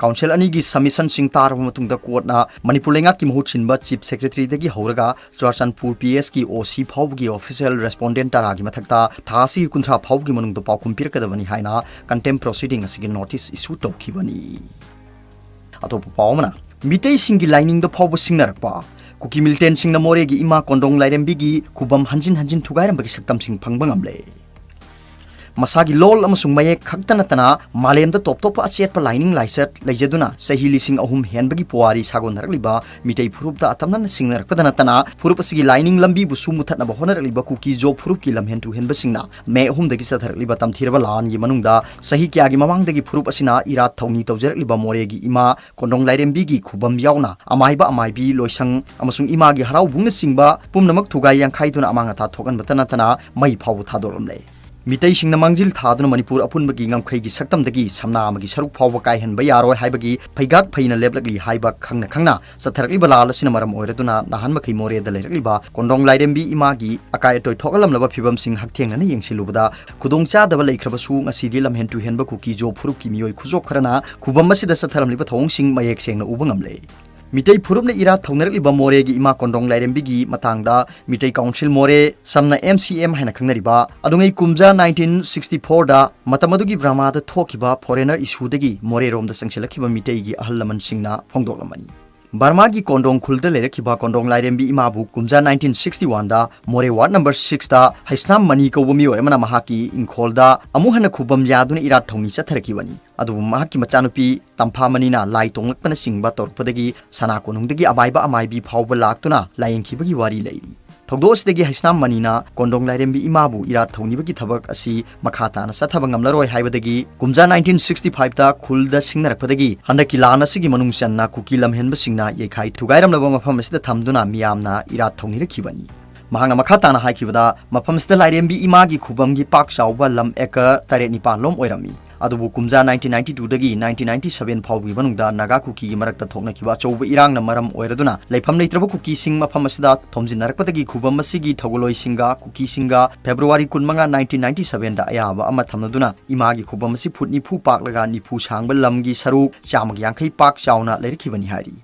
Counsel ꯑꯅꯤꯒꯤ submissionꯁꯤꯡ ꯇꯥꯔꯕ ꯃꯇꯨꯡꯗ, courtꯅ ꯃꯅꯤꯄꯨꯔ ꯂꯩꯉꯥꯛꯀꯤ ꯃꯍꯨꯠ ꯁꯤꯟꯕ Chief Secretaryꯗꯒꯤ ꯍꯧꯔꯒ ꯆꯨꯔꯥꯆꯥꯟꯄꯨꯔ PSꯀꯤ OC ꯐꯥꯎꯕꯒꯤ official respondent ꯇꯔꯥꯒꯤ ꯃꯊꯛꯇ ꯊꯥ ꯑꯁꯤꯒꯤ ꯀꯨꯟꯊ꯭ꯔꯥ ꯐꯥꯎꯕꯒꯤ ꯃꯅꯨꯡꯗ ꯄꯥꯎꯈꯨꯝ ꯄꯤꯔꯛꯀꯗꯕꯅꯤ ꯍꯥꯏꯅ contempt proceeding ꯑꯁꯤꯒꯤ notice issue ꯇꯧꯈꯤꯕꯅꯤ꯫ ꯑꯇꯣꯞꯄ ꯄꯥꯎ ꯑꯃꯅ, ꯃꯤꯇꯩꯁꯤꯡꯒꯤ ꯂꯥꯏꯅꯤꯡꯗ ꯐꯥꯎꯕ ꯁꯤꯡꯅꯔꯛꯄ꯫ ꯀꯨꯀꯤ militantꯁꯤꯡꯅ ꯃꯣꯔꯦꯒꯤ ꯏꯃꯥ ꯀꯣꯟꯗꯣꯡ ꯂꯥꯏꯔꯦꯝꯕꯤꯒꯤ ꯈꯨꯕꯝ ꯍꯟꯖꯤꯟ ꯍꯟꯖꯤꯟ ꯊꯨꯒꯥꯏꯔꯝꯕꯒꯤ ꯁꯛꯇꯝꯁꯤꯡ ꯐꯪꯕ ꯉꯝꯂꯦ꯫ ꯃꯁꯥꯒꯤ ꯂꯣꯜ ꯑꯃꯁꯨꯡ ꯃꯌꯦꯛ ꯈꯛꯇ ꯅꯠꯇꯅ ꯃꯥꯂꯦꯝꯗ ꯇꯣꯞ ꯇꯣꯞꯄ ꯑꯆꯦꯠꯄ ꯂꯥꯏꯅꯤꯡ ꯂꯥꯏꯆꯠ ꯂꯩꯖꯗꯨꯅ ꯆꯍꯤ ꯂꯤꯁꯤꯡ ꯑꯍꯨꯝ ꯍꯦꯟꯕꯒꯤ ꯄꯨꯋꯥꯔꯤ ꯁꯥꯒꯣꯟꯅꯔꯛꯂꯤꯕ ꯃꯤꯇꯩ ꯐꯨꯔꯨꯞꯇ ꯑꯇꯝꯅꯅ ꯁꯤꯡꯅꯔꯛꯄꯗ ꯅꯠꯇꯅ, ꯐꯨꯔꯨꯞ ꯑꯁꯤꯒꯤ ꯂꯥꯏꯅꯤꯡ ꯂꯝꯕꯤꯕꯨꯁꯨ ꯃꯨꯊꯠꯅꯕ ꯍꯣꯠꯅꯔꯛꯂꯤꯕ ꯀꯨꯀꯤ ꯖꯣ ꯐꯨꯔꯨꯞꯀꯤ ꯂꯝꯍꯦꯟ ꯇꯨꯍꯦꯟꯕꯁꯤꯡꯅ ꯃꯦ ꯑꯍꯨꯝꯗꯒꯤ ꯆꯠꯊꯔꯛꯂꯤꯕ ꯇꯝꯊꯤꯔꯕ ꯂꯥꯟꯒꯤ ꯃꯅꯨꯡꯗ ꯆꯍꯤ ꯀꯌꯥꯒꯤ ꯃꯃꯥꯡꯗꯒꯤ ꯐꯨꯔꯨꯞ ꯑꯁꯤꯅ ꯏꯔꯥꯠ ꯊꯧꯅꯤ ꯇꯧꯖꯔꯛꯂꯤꯕ ꯃꯣꯔꯦꯒꯤ ꯏꯃꯥ ꯀꯣꯟꯗꯣꯡ ꯂꯥꯏꯔꯦꯝꯕꯤꯒꯤ ꯈꯨꯕꯝ ꯌꯥꯎꯅ ꯑꯃꯥꯏꯕ ꯑꯃꯥꯏꯕꯤ, ꯂꯣꯏꯁꯪ ꯑꯃꯁꯨꯡ ꯏꯃꯥꯒꯤ ꯍꯔꯥꯎꯕꯨꯡꯅꯆꯤꯡꯕ ꯄꯨꯝꯅꯃꯛ ꯊꯨꯒꯥꯏ ꯌꯥꯡꯈꯥꯏꯗꯨꯅ ꯑꯃꯥꯡ ꯑꯇꯥ ꯊꯣꯛꯍꯟꯕꯇ ꯅꯠꯇꯅ ꯃꯩ ꯐꯥꯎꯕ ꯊꯥꯗꯣꯔꯝꯂꯦ꯫ ꯃꯤꯇꯩꯁꯤꯡꯅ ꯃꯥꯡꯖꯤꯜ ꯊꯥꯗꯨꯅ ꯃꯅꯤꯄꯨꯔ ꯑꯄꯨꯟꯕꯒꯤ ꯉꯝꯈꯩꯒꯤ ꯁꯛꯇꯝꯗꯒꯤ ꯁꯝꯅꯥ ꯑꯃꯒꯤ ꯁꯔꯨꯛ ꯐꯥꯎꯕ ꯀꯥꯏꯍꯟꯕ ꯌꯥꯔꯣꯏ ꯍꯥꯏꯕꯒꯤ ꯐꯩꯒꯥꯛ ꯐꯩꯅ ꯂꯦꯞꯂꯛꯂꯤ ꯍꯥꯏꯕ ꯈꯪꯅ ꯈꯪꯅ ꯆꯠꯊꯔꯛꯂꯤꯕ ꯂꯥꯜ ꯑꯁꯤꯅ ꯃꯔꯝ ꯑꯣꯏꯔꯗꯨꯅ ꯅꯍꯥꯟ ꯃꯈꯩ ꯃꯣꯔꯦꯗ ꯂꯩꯔꯛꯂꯤꯕ ꯀꯣꯟꯗꯣꯡ ꯂꯥꯏꯔꯦꯝꯕꯤ ꯏꯃꯥꯒꯤ ꯑꯀꯥꯏ ꯑꯇꯣꯏ ꯊꯣꯛꯍꯜꯂꯝꯂꯕ ꯐꯤꯕꯝꯁꯤꯡ ꯍꯛꯊꯦꯡꯅꯅ ꯌꯦꯡꯁꯤꯜꯂꯨꯕꯗ ꯈꯨꯗꯣꯡꯆꯥꯗꯕ ꯂꯩꯈ꯭ꯔꯕꯁꯨ ꯉꯁꯤꯗꯤ ꯂꯝꯍꯦꯟ ꯇꯨꯍꯦꯟꯕ ꯀꯨꯀꯤ ꯖꯣ ꯐꯨꯔꯨꯞꯀꯤ ꯃꯤꯑꯣꯏ ꯈꯨꯖꯣꯞ ꯈꯔꯅ ꯈꯨꯕꯝ ꯑꯁꯤꯗ ꯆꯠꯊꯔꯝꯂꯤꯕ ꯊꯧꯑꯣꯡꯁꯤꯡ ꯃꯌꯦꯛ ꯁꯦꯡꯅ ꯎꯕ ꯉꯝꯂꯦ꯫ ꯃꯤꯇꯩ ꯐꯨꯔꯨꯞꯅ ꯏꯔꯥꯠ ꯊꯧꯅꯔꯛꯂꯤꯕ ꯃꯣꯔꯦꯒꯤ ꯏꯃꯥ ꯀꯣꯟꯗꯣꯡ ꯂꯥꯏꯔꯦꯝꯕꯤꯒꯤ ꯃꯇꯥꯡꯗ ꯃꯤꯇꯩ ꯀꯥꯎꯟꯁꯤꯜ ꯃꯣꯔꯦ, ꯁꯝꯅ ꯑꯦꯝ ꯁꯤ ꯑꯦꯝ ꯍꯥꯏꯅ ꯈꯪꯅꯔꯤꯕ, ꯑꯗꯨꯉꯩ ꯀꯨꯝꯖꯥ ꯅꯥꯏꯟꯇꯤꯟ ꯁꯤꯛꯁꯇꯤ ꯐꯣꯔꯗ ꯃꯇꯝ ꯑꯗꯨꯒꯤ ꯕ꯭ꯔꯃꯥꯗ ꯊꯣꯛꯈꯤꯕ ꯐꯣꯔꯦꯅꯔ ꯏꯁꯨꯗꯒꯤ ꯃꯣꯔꯦꯔꯣꯝꯗ ꯆꯪꯁꯤꯜꯂꯛꯈꯤꯕ ꯃꯤꯇꯩꯒꯤ ꯑꯍꯜ ꯂꯃꯟꯁꯤꯡꯅ ꯐꯣꯡꯗꯣꯛꯂꯝꯕꯅꯤ꯫ ꯕꯔꯃꯥꯒꯤ ꯀꯣꯟꯗꯣꯡ ꯈꯨꯜꯗ ꯂꯩꯔꯛꯈꯤꯕ ꯀꯣꯟꯗꯣꯡ ꯂꯥꯏꯔꯦꯝꯕꯤ ꯏꯃꯥꯕꯨ ꯀꯨꯝꯖꯥ ꯅꯥꯏꯟꯇꯤꯟ ꯁꯤꯛꯁꯇꯤ ꯋꯥꯟꯗ ꯃꯣꯔꯦ ꯋꯥꯔꯗ ꯅꯝꯕꯔ ꯁꯤꯛꯁꯇ ꯍꯩꯁꯅꯥꯝ ꯃꯅꯤ ꯀꯧꯕ ꯃꯤꯑꯣꯏ ꯑꯃꯅ ꯃꯍꯥꯛꯀꯤ ꯏꯪꯈꯣꯜꯗ ꯑꯃꯨꯛ ꯍꯟꯅ ꯈꯨꯕꯝ ꯌꯥꯗꯨꯅ ꯏꯔꯥꯠ ꯊꯧꯅꯤ ꯆꯠꯊꯔꯛꯈꯤꯕꯅꯤ꯫ ꯑꯗꯨꯕꯨ ꯃꯍꯥꯛꯀꯤ ꯃꯆꯥꯅꯨꯄꯤ ꯇꯝꯐꯥꯃꯅꯤꯅ ꯂꯥꯏ ꯇꯣꯡꯂꯛꯄꯅꯆꯤꯡꯕ ꯇꯧꯔꯛꯄꯗꯒꯤ ꯁꯅꯥ ꯀꯣꯅꯨꯡꯗꯒꯤ ꯑꯃꯥꯏꯕ ꯑꯃꯥꯏꯕꯤ ꯐꯥꯎꯕ ꯂꯥꯛꯇꯨꯅ ꯂꯥꯏꯌꯦꯡꯈꯤꯕꯒꯤ ꯋꯥꯔꯤ ꯂꯩꯔꯤ꯫ ꯊꯧꯗꯣꯛ ꯑꯁꯤꯗꯒꯤ ꯍꯩꯁꯅꯥꯝ ꯃꯅꯤꯅ ꯀꯣꯟꯗꯣꯡ ꯂꯥꯏꯔꯦꯝꯕꯤ ꯏꯃꯥꯕꯨ ꯏꯔꯥꯠ ꯊꯧꯅꯤꯕꯒꯤ ꯊꯕꯛ ꯑꯁꯤ ꯃꯈꯥ ꯇꯥꯅ ꯆꯠꯊꯕ ꯉꯝꯂꯔꯣꯏ ꯍꯥꯏꯕꯗꯒꯤ ꯀꯨꯝꯖꯥ ꯅꯥꯏꯟꯇꯤꯟ ꯁꯤꯛꯁꯇꯤ ꯐꯥꯏꯚꯇ ꯈꯨꯜꯗ ꯁꯤꯡꯅꯔꯛꯄꯗꯒꯤ ꯍꯟꯗꯛꯀꯤ ꯂꯥꯟ ꯑꯁꯤꯒꯤ ꯃꯅꯨꯡ ꯆꯟꯅ ꯀꯨꯀꯤ ꯂꯝꯍꯦꯟꯕꯁꯤꯡꯅ ꯌꯩꯈꯥꯏ ꯊꯨꯒꯥꯏꯔꯝꯂꯕ ꯃꯐꯝ ꯑꯁꯤꯗ ꯊꯝꯗꯨꯅ ꯃꯤꯌꯥꯝꯅ ꯏꯔꯥꯠ ꯊꯧꯅꯤꯔꯛꯈꯤꯕꯅꯤ꯫ ꯃꯍꯥꯛꯅ ꯃꯈꯥ ꯇꯥꯅ ꯍꯥꯏꯈꯤꯕꯗ, ꯃꯐꯝꯁꯤꯗ ꯂꯥꯏꯔꯦꯝꯕꯤ ꯏꯃꯥꯒꯤ ꯈꯨꯕꯝꯒꯤ ꯄꯥꯛ ꯆꯥꯎꯕ ꯂꯝ ꯑꯦꯀꯔ ꯇꯔꯦꯠ ꯅꯤꯄꯥꯜ ꯂꯣꯝ ꯑꯣꯏꯔꯝꯃꯤ꯫ ꯑꯗꯨꯕꯨ ꯀꯨꯝꯖꯥ ꯅꯥꯏꯟꯇꯤꯟ ꯅꯥꯏꯟꯇꯤ ꯇꯨꯗꯒꯤ ꯅꯥꯏꯟꯇꯤꯟ ꯅꯥꯏꯟꯇꯤ ꯁꯚꯦꯟ ꯐꯥꯎꯕꯒꯤ ꯃꯅꯨꯡꯗ ꯅꯥꯒꯥ ꯀꯨꯀꯤꯒꯤ ꯃꯔꯛꯇ ꯊꯣꯛꯅꯈꯤꯕ ꯑꯆꯧꯕ ꯏꯔꯥꯡꯅ ꯃꯔꯝ ꯑꯣꯏꯔꯗꯨꯅ ꯂꯩꯐꯝ ꯂꯩꯇ꯭ꯔꯕ ꯀꯨꯀꯤꯁꯤꯡ ꯃꯐꯝ ꯑꯁꯤꯗ ꯊꯣꯝꯖꯤꯟꯅꯔꯛꯄꯗꯒꯤ ꯈꯨꯕꯝ ꯑꯁꯤꯒꯤ ꯊꯧꯒꯜꯂꯣꯏꯁꯤꯡꯒ ꯀꯨꯀꯤꯁꯤꯡꯒ ꯐꯦꯕ꯭ꯔꯨꯋꯥꯔꯤ ꯀꯨꯟꯃꯉꯥ, ꯅꯥꯏꯟꯇꯤꯟ ꯅꯥꯏꯟꯇꯤ ꯁꯚꯦꯟꯗ ꯑꯌꯥꯕ ꯑꯃ ꯊꯝꯂꯗꯨꯅ ꯏꯃꯥꯒꯤ ꯈꯨꯕꯝ ꯑꯁꯤ ꯐꯨꯠ ꯅꯤꯐꯨ ꯄꯥꯛꯂꯒ ꯅꯤꯐꯨ ꯁꯥꯡꯕ ꯂꯝꯒꯤ ꯁꯔꯨꯛ ꯆꯥꯝꯃꯒ ꯌꯥꯡꯈꯩ ꯄꯥꯛ ꯆꯥꯎꯅ ꯂꯩꯔꯛꯈꯤꯕꯅꯤ ꯍꯥꯏꯔꯤ꯫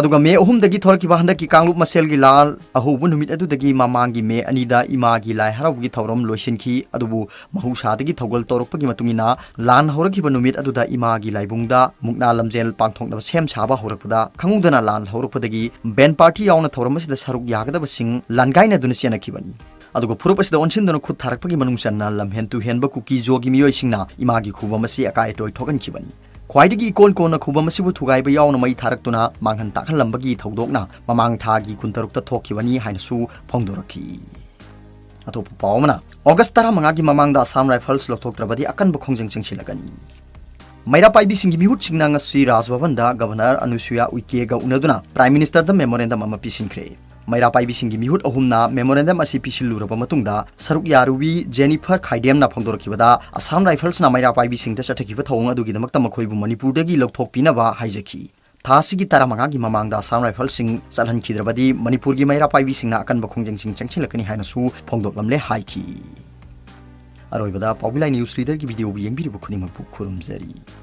ꯑꯗꯨꯒ ꯃꯦ ꯑꯍꯨꯝꯗꯒꯤ ꯊꯣꯔꯛꯈꯤꯕ ꯍꯟꯗꯛꯀꯤ ꯀꯥꯡꯂꯨꯞ ꯃꯁꯦꯜꯒꯤ ꯂꯥꯜ ꯑꯍꯧꯕ ꯅꯨꯃꯤꯠ ꯑꯗꯨꯗꯒꯤ ꯃꯃꯥꯡꯒꯤ ꯃꯦ ꯑꯅꯤꯗ ꯏꯃꯥꯒꯤ ꯂꯥꯏ ꯍꯔꯥꯎꯕꯒꯤ ꯊꯧꯔꯝ ꯂꯣꯏꯁꯤꯟꯈꯤ꯫ ꯑꯗꯨꯕꯨ ꯃꯍꯧꯁꯥꯗꯒꯤ ꯊꯧꯒꯜ ꯇꯧꯔꯛꯄꯒꯤ ꯃꯇꯨꯡ ꯏꯟꯅ ꯂꯥꯟ ꯍꯧꯔꯛꯈꯤꯕ ꯅꯨꯃꯤꯠ ꯑꯗꯨꯗ ꯏꯃꯥꯒꯤ ꯂꯥꯏꯕꯨꯡꯗ ꯃꯨꯛꯅꯥ ꯂꯝꯖꯦꯜ ꯄꯥꯡꯊꯣꯛꯅꯕ ꯁꯦꯝ ꯁꯥꯕ ꯍꯧꯔꯛꯄꯗ ꯈꯪꯍꯧꯗꯅ ꯂꯥꯟ ꯍꯧꯔꯛꯄꯗꯒꯤ ꯕꯦꯟ ꯄꯥꯔꯇꯤ ꯌꯥꯎꯅ ꯊꯧꯔꯝ ꯑꯁꯤꯗ ꯁꯔꯨꯛ ꯌꯥꯒꯗꯕꯁꯤꯡ ꯂꯥꯟꯒꯥꯏꯅꯗꯨꯅ ꯆꯦꯟꯅꯈꯤꯕꯅꯤ꯫ ꯑꯗꯨꯒ ꯐꯨꯔꯨꯞ ꯑꯁꯤꯗ ꯑꯣꯟꯁꯤꯟꯗꯨꯅ ꯈꯨꯠ ꯊꯥꯔꯛꯄꯒꯤ ꯃꯅꯨꯡ ꯆꯟꯅ ꯂꯝꯍꯦꯟ ꯇꯨꯍꯦꯟꯕ ꯀꯨꯀꯤ ꯖꯣꯒꯤ ꯃꯤꯑꯣꯏꯁꯤꯡꯅ ꯏꯃꯥꯒꯤ ꯈꯨꯕꯝ ꯑꯁꯤ ꯑꯀꯥꯏ ꯑꯇꯣꯏ ꯊꯣꯛꯍꯟꯈꯤꯕꯅꯤ꯫ ꯈ꯭ꯋꯥꯏꯗꯒꯤ ꯏꯀꯣꯟ ꯀꯣꯟꯅ ꯈꯨꯕꯝ ꯑꯁꯤꯕꯨ ꯊꯨꯒꯥꯏꯕ ꯌꯥꯎꯅ ꯃꯩ ꯊꯥꯔꯛꯇꯨꯅ ꯃꯥꯡꯍꯟ ꯇꯥꯛꯍꯜꯂꯝꯕꯒꯤ ꯊꯧꯗꯣꯛꯅ ꯃꯃꯥꯡ ꯊꯥꯒꯤ ꯀꯨꯟꯇꯔꯨꯛꯇ ꯊꯣꯛꯈꯤꯕꯅꯤ ꯍꯥꯏꯅꯁꯨ ꯐꯣꯡꯗꯣꯔꯛꯈꯤ꯫ ꯑꯇꯣꯞꯄ ꯄꯥꯎ ꯑꯃꯅ, ꯑꯣꯒꯁ ꯇꯔꯥꯃꯉꯥꯒꯤ ꯃꯃꯥꯡꯗ ꯑꯁꯥꯝ ꯔꯥꯏꯐꯜꯁ ꯂꯧꯊꯣꯛꯇ꯭ꯔꯕꯗꯤ ꯑꯀꯟꯕ ꯈꯣꯡꯖꯪ ꯆꯪꯁꯤꯜꯂꯒꯅꯤ꯫ ꯃꯩꯔꯥ ꯄꯥꯏꯕꯤꯁꯤꯡꯒꯤ ꯃꯤꯍꯨꯠꯁꯤꯡꯅ ꯉꯁꯤ ꯔꯥꯖ ꯚꯕꯟꯗ ꯒꯚꯔꯅꯔ ꯑꯅꯨꯁꯨꯌꯥ ꯎꯏꯀꯦꯒ ꯎꯅꯗꯨꯅ ꯄ꯭ꯔꯥꯏꯝ ꯃꯤꯅꯤꯁꯇꯔꯗ ꯃꯦꯃꯣꯔꯦꯟꯗꯝ ꯑꯃ ꯄꯤꯁꯤꯟꯈ꯭ꯔꯦ꯫ ꯃꯩꯔꯥ ꯄꯥꯏꯕꯤꯁꯤꯡꯒꯤ ꯃꯤꯍꯨꯠ ꯑꯍꯨꯝꯅ memorandum ꯑꯁꯤ ꯄꯤꯁꯤꯜꯂꯨꯔꯕ ꯃꯇꯨꯡꯗ, ꯁꯔꯨꯛ ꯌꯥꯔꯨꯕꯤ ꯖꯦꯅꯤꯐꯔ ꯈꯥꯏꯗꯦꯝꯅ ꯐꯣꯡꯗꯣꯔꯛꯈꯤꯕꯗ, ꯑꯁꯥꯝ ꯔꯥꯏꯐꯜꯁꯅ ꯃꯩꯔꯥ ꯄꯥꯏꯕꯤꯁꯤꯡꯗ ꯆꯠꯊꯈꯤꯕ ꯊꯧꯑꯣꯡ ꯑꯗꯨꯒꯤꯗꯃꯛꯇ ꯃꯈꯣꯏꯕꯨ ꯃꯅꯤꯄꯨꯔꯗꯒꯤ ꯂꯧꯊꯣꯛꯄꯤꯅꯕ ꯍꯥꯏꯖꯈꯤ꯫ ꯊꯥ ꯑꯁꯤꯒꯤ ꯇꯔꯥꯃꯉꯥꯒꯤ ꯃꯃꯥꯡꯗ ꯑꯁꯥꯝ ꯔꯥꯏꯐꯜꯁꯤꯡ ꯆꯠꯍꯟꯈꯤꯗ꯭ꯔꯕꯗꯤ, ꯃꯅꯤꯄꯨꯔꯒꯤ ꯃꯩꯔꯥ ꯄꯥꯏꯕꯤꯁꯤꯡꯅ ꯑꯀꯟꯕ ꯈꯣꯡꯖꯪꯁꯤꯡ ꯆꯪꯁꯤꯜꯂꯛꯀꯅꯤ ꯍꯥꯏꯅꯁꯨ ꯐꯣꯡꯗꯣꯛꯂꯝꯂꯦ ꯍꯥꯏꯈꯤ꯫ ꯑꯔꯣꯏꯕꯗ ꯄꯥꯎꯕꯤꯂꯥꯏ news readerꯒꯤ videoꯕꯨ ꯌꯦꯡꯕꯤꯔꯤꯕ ꯈꯨꯗꯤꯡꯃꯛꯄꯨ ꯈꯨꯔꯨꯝꯖꯔꯤ꯫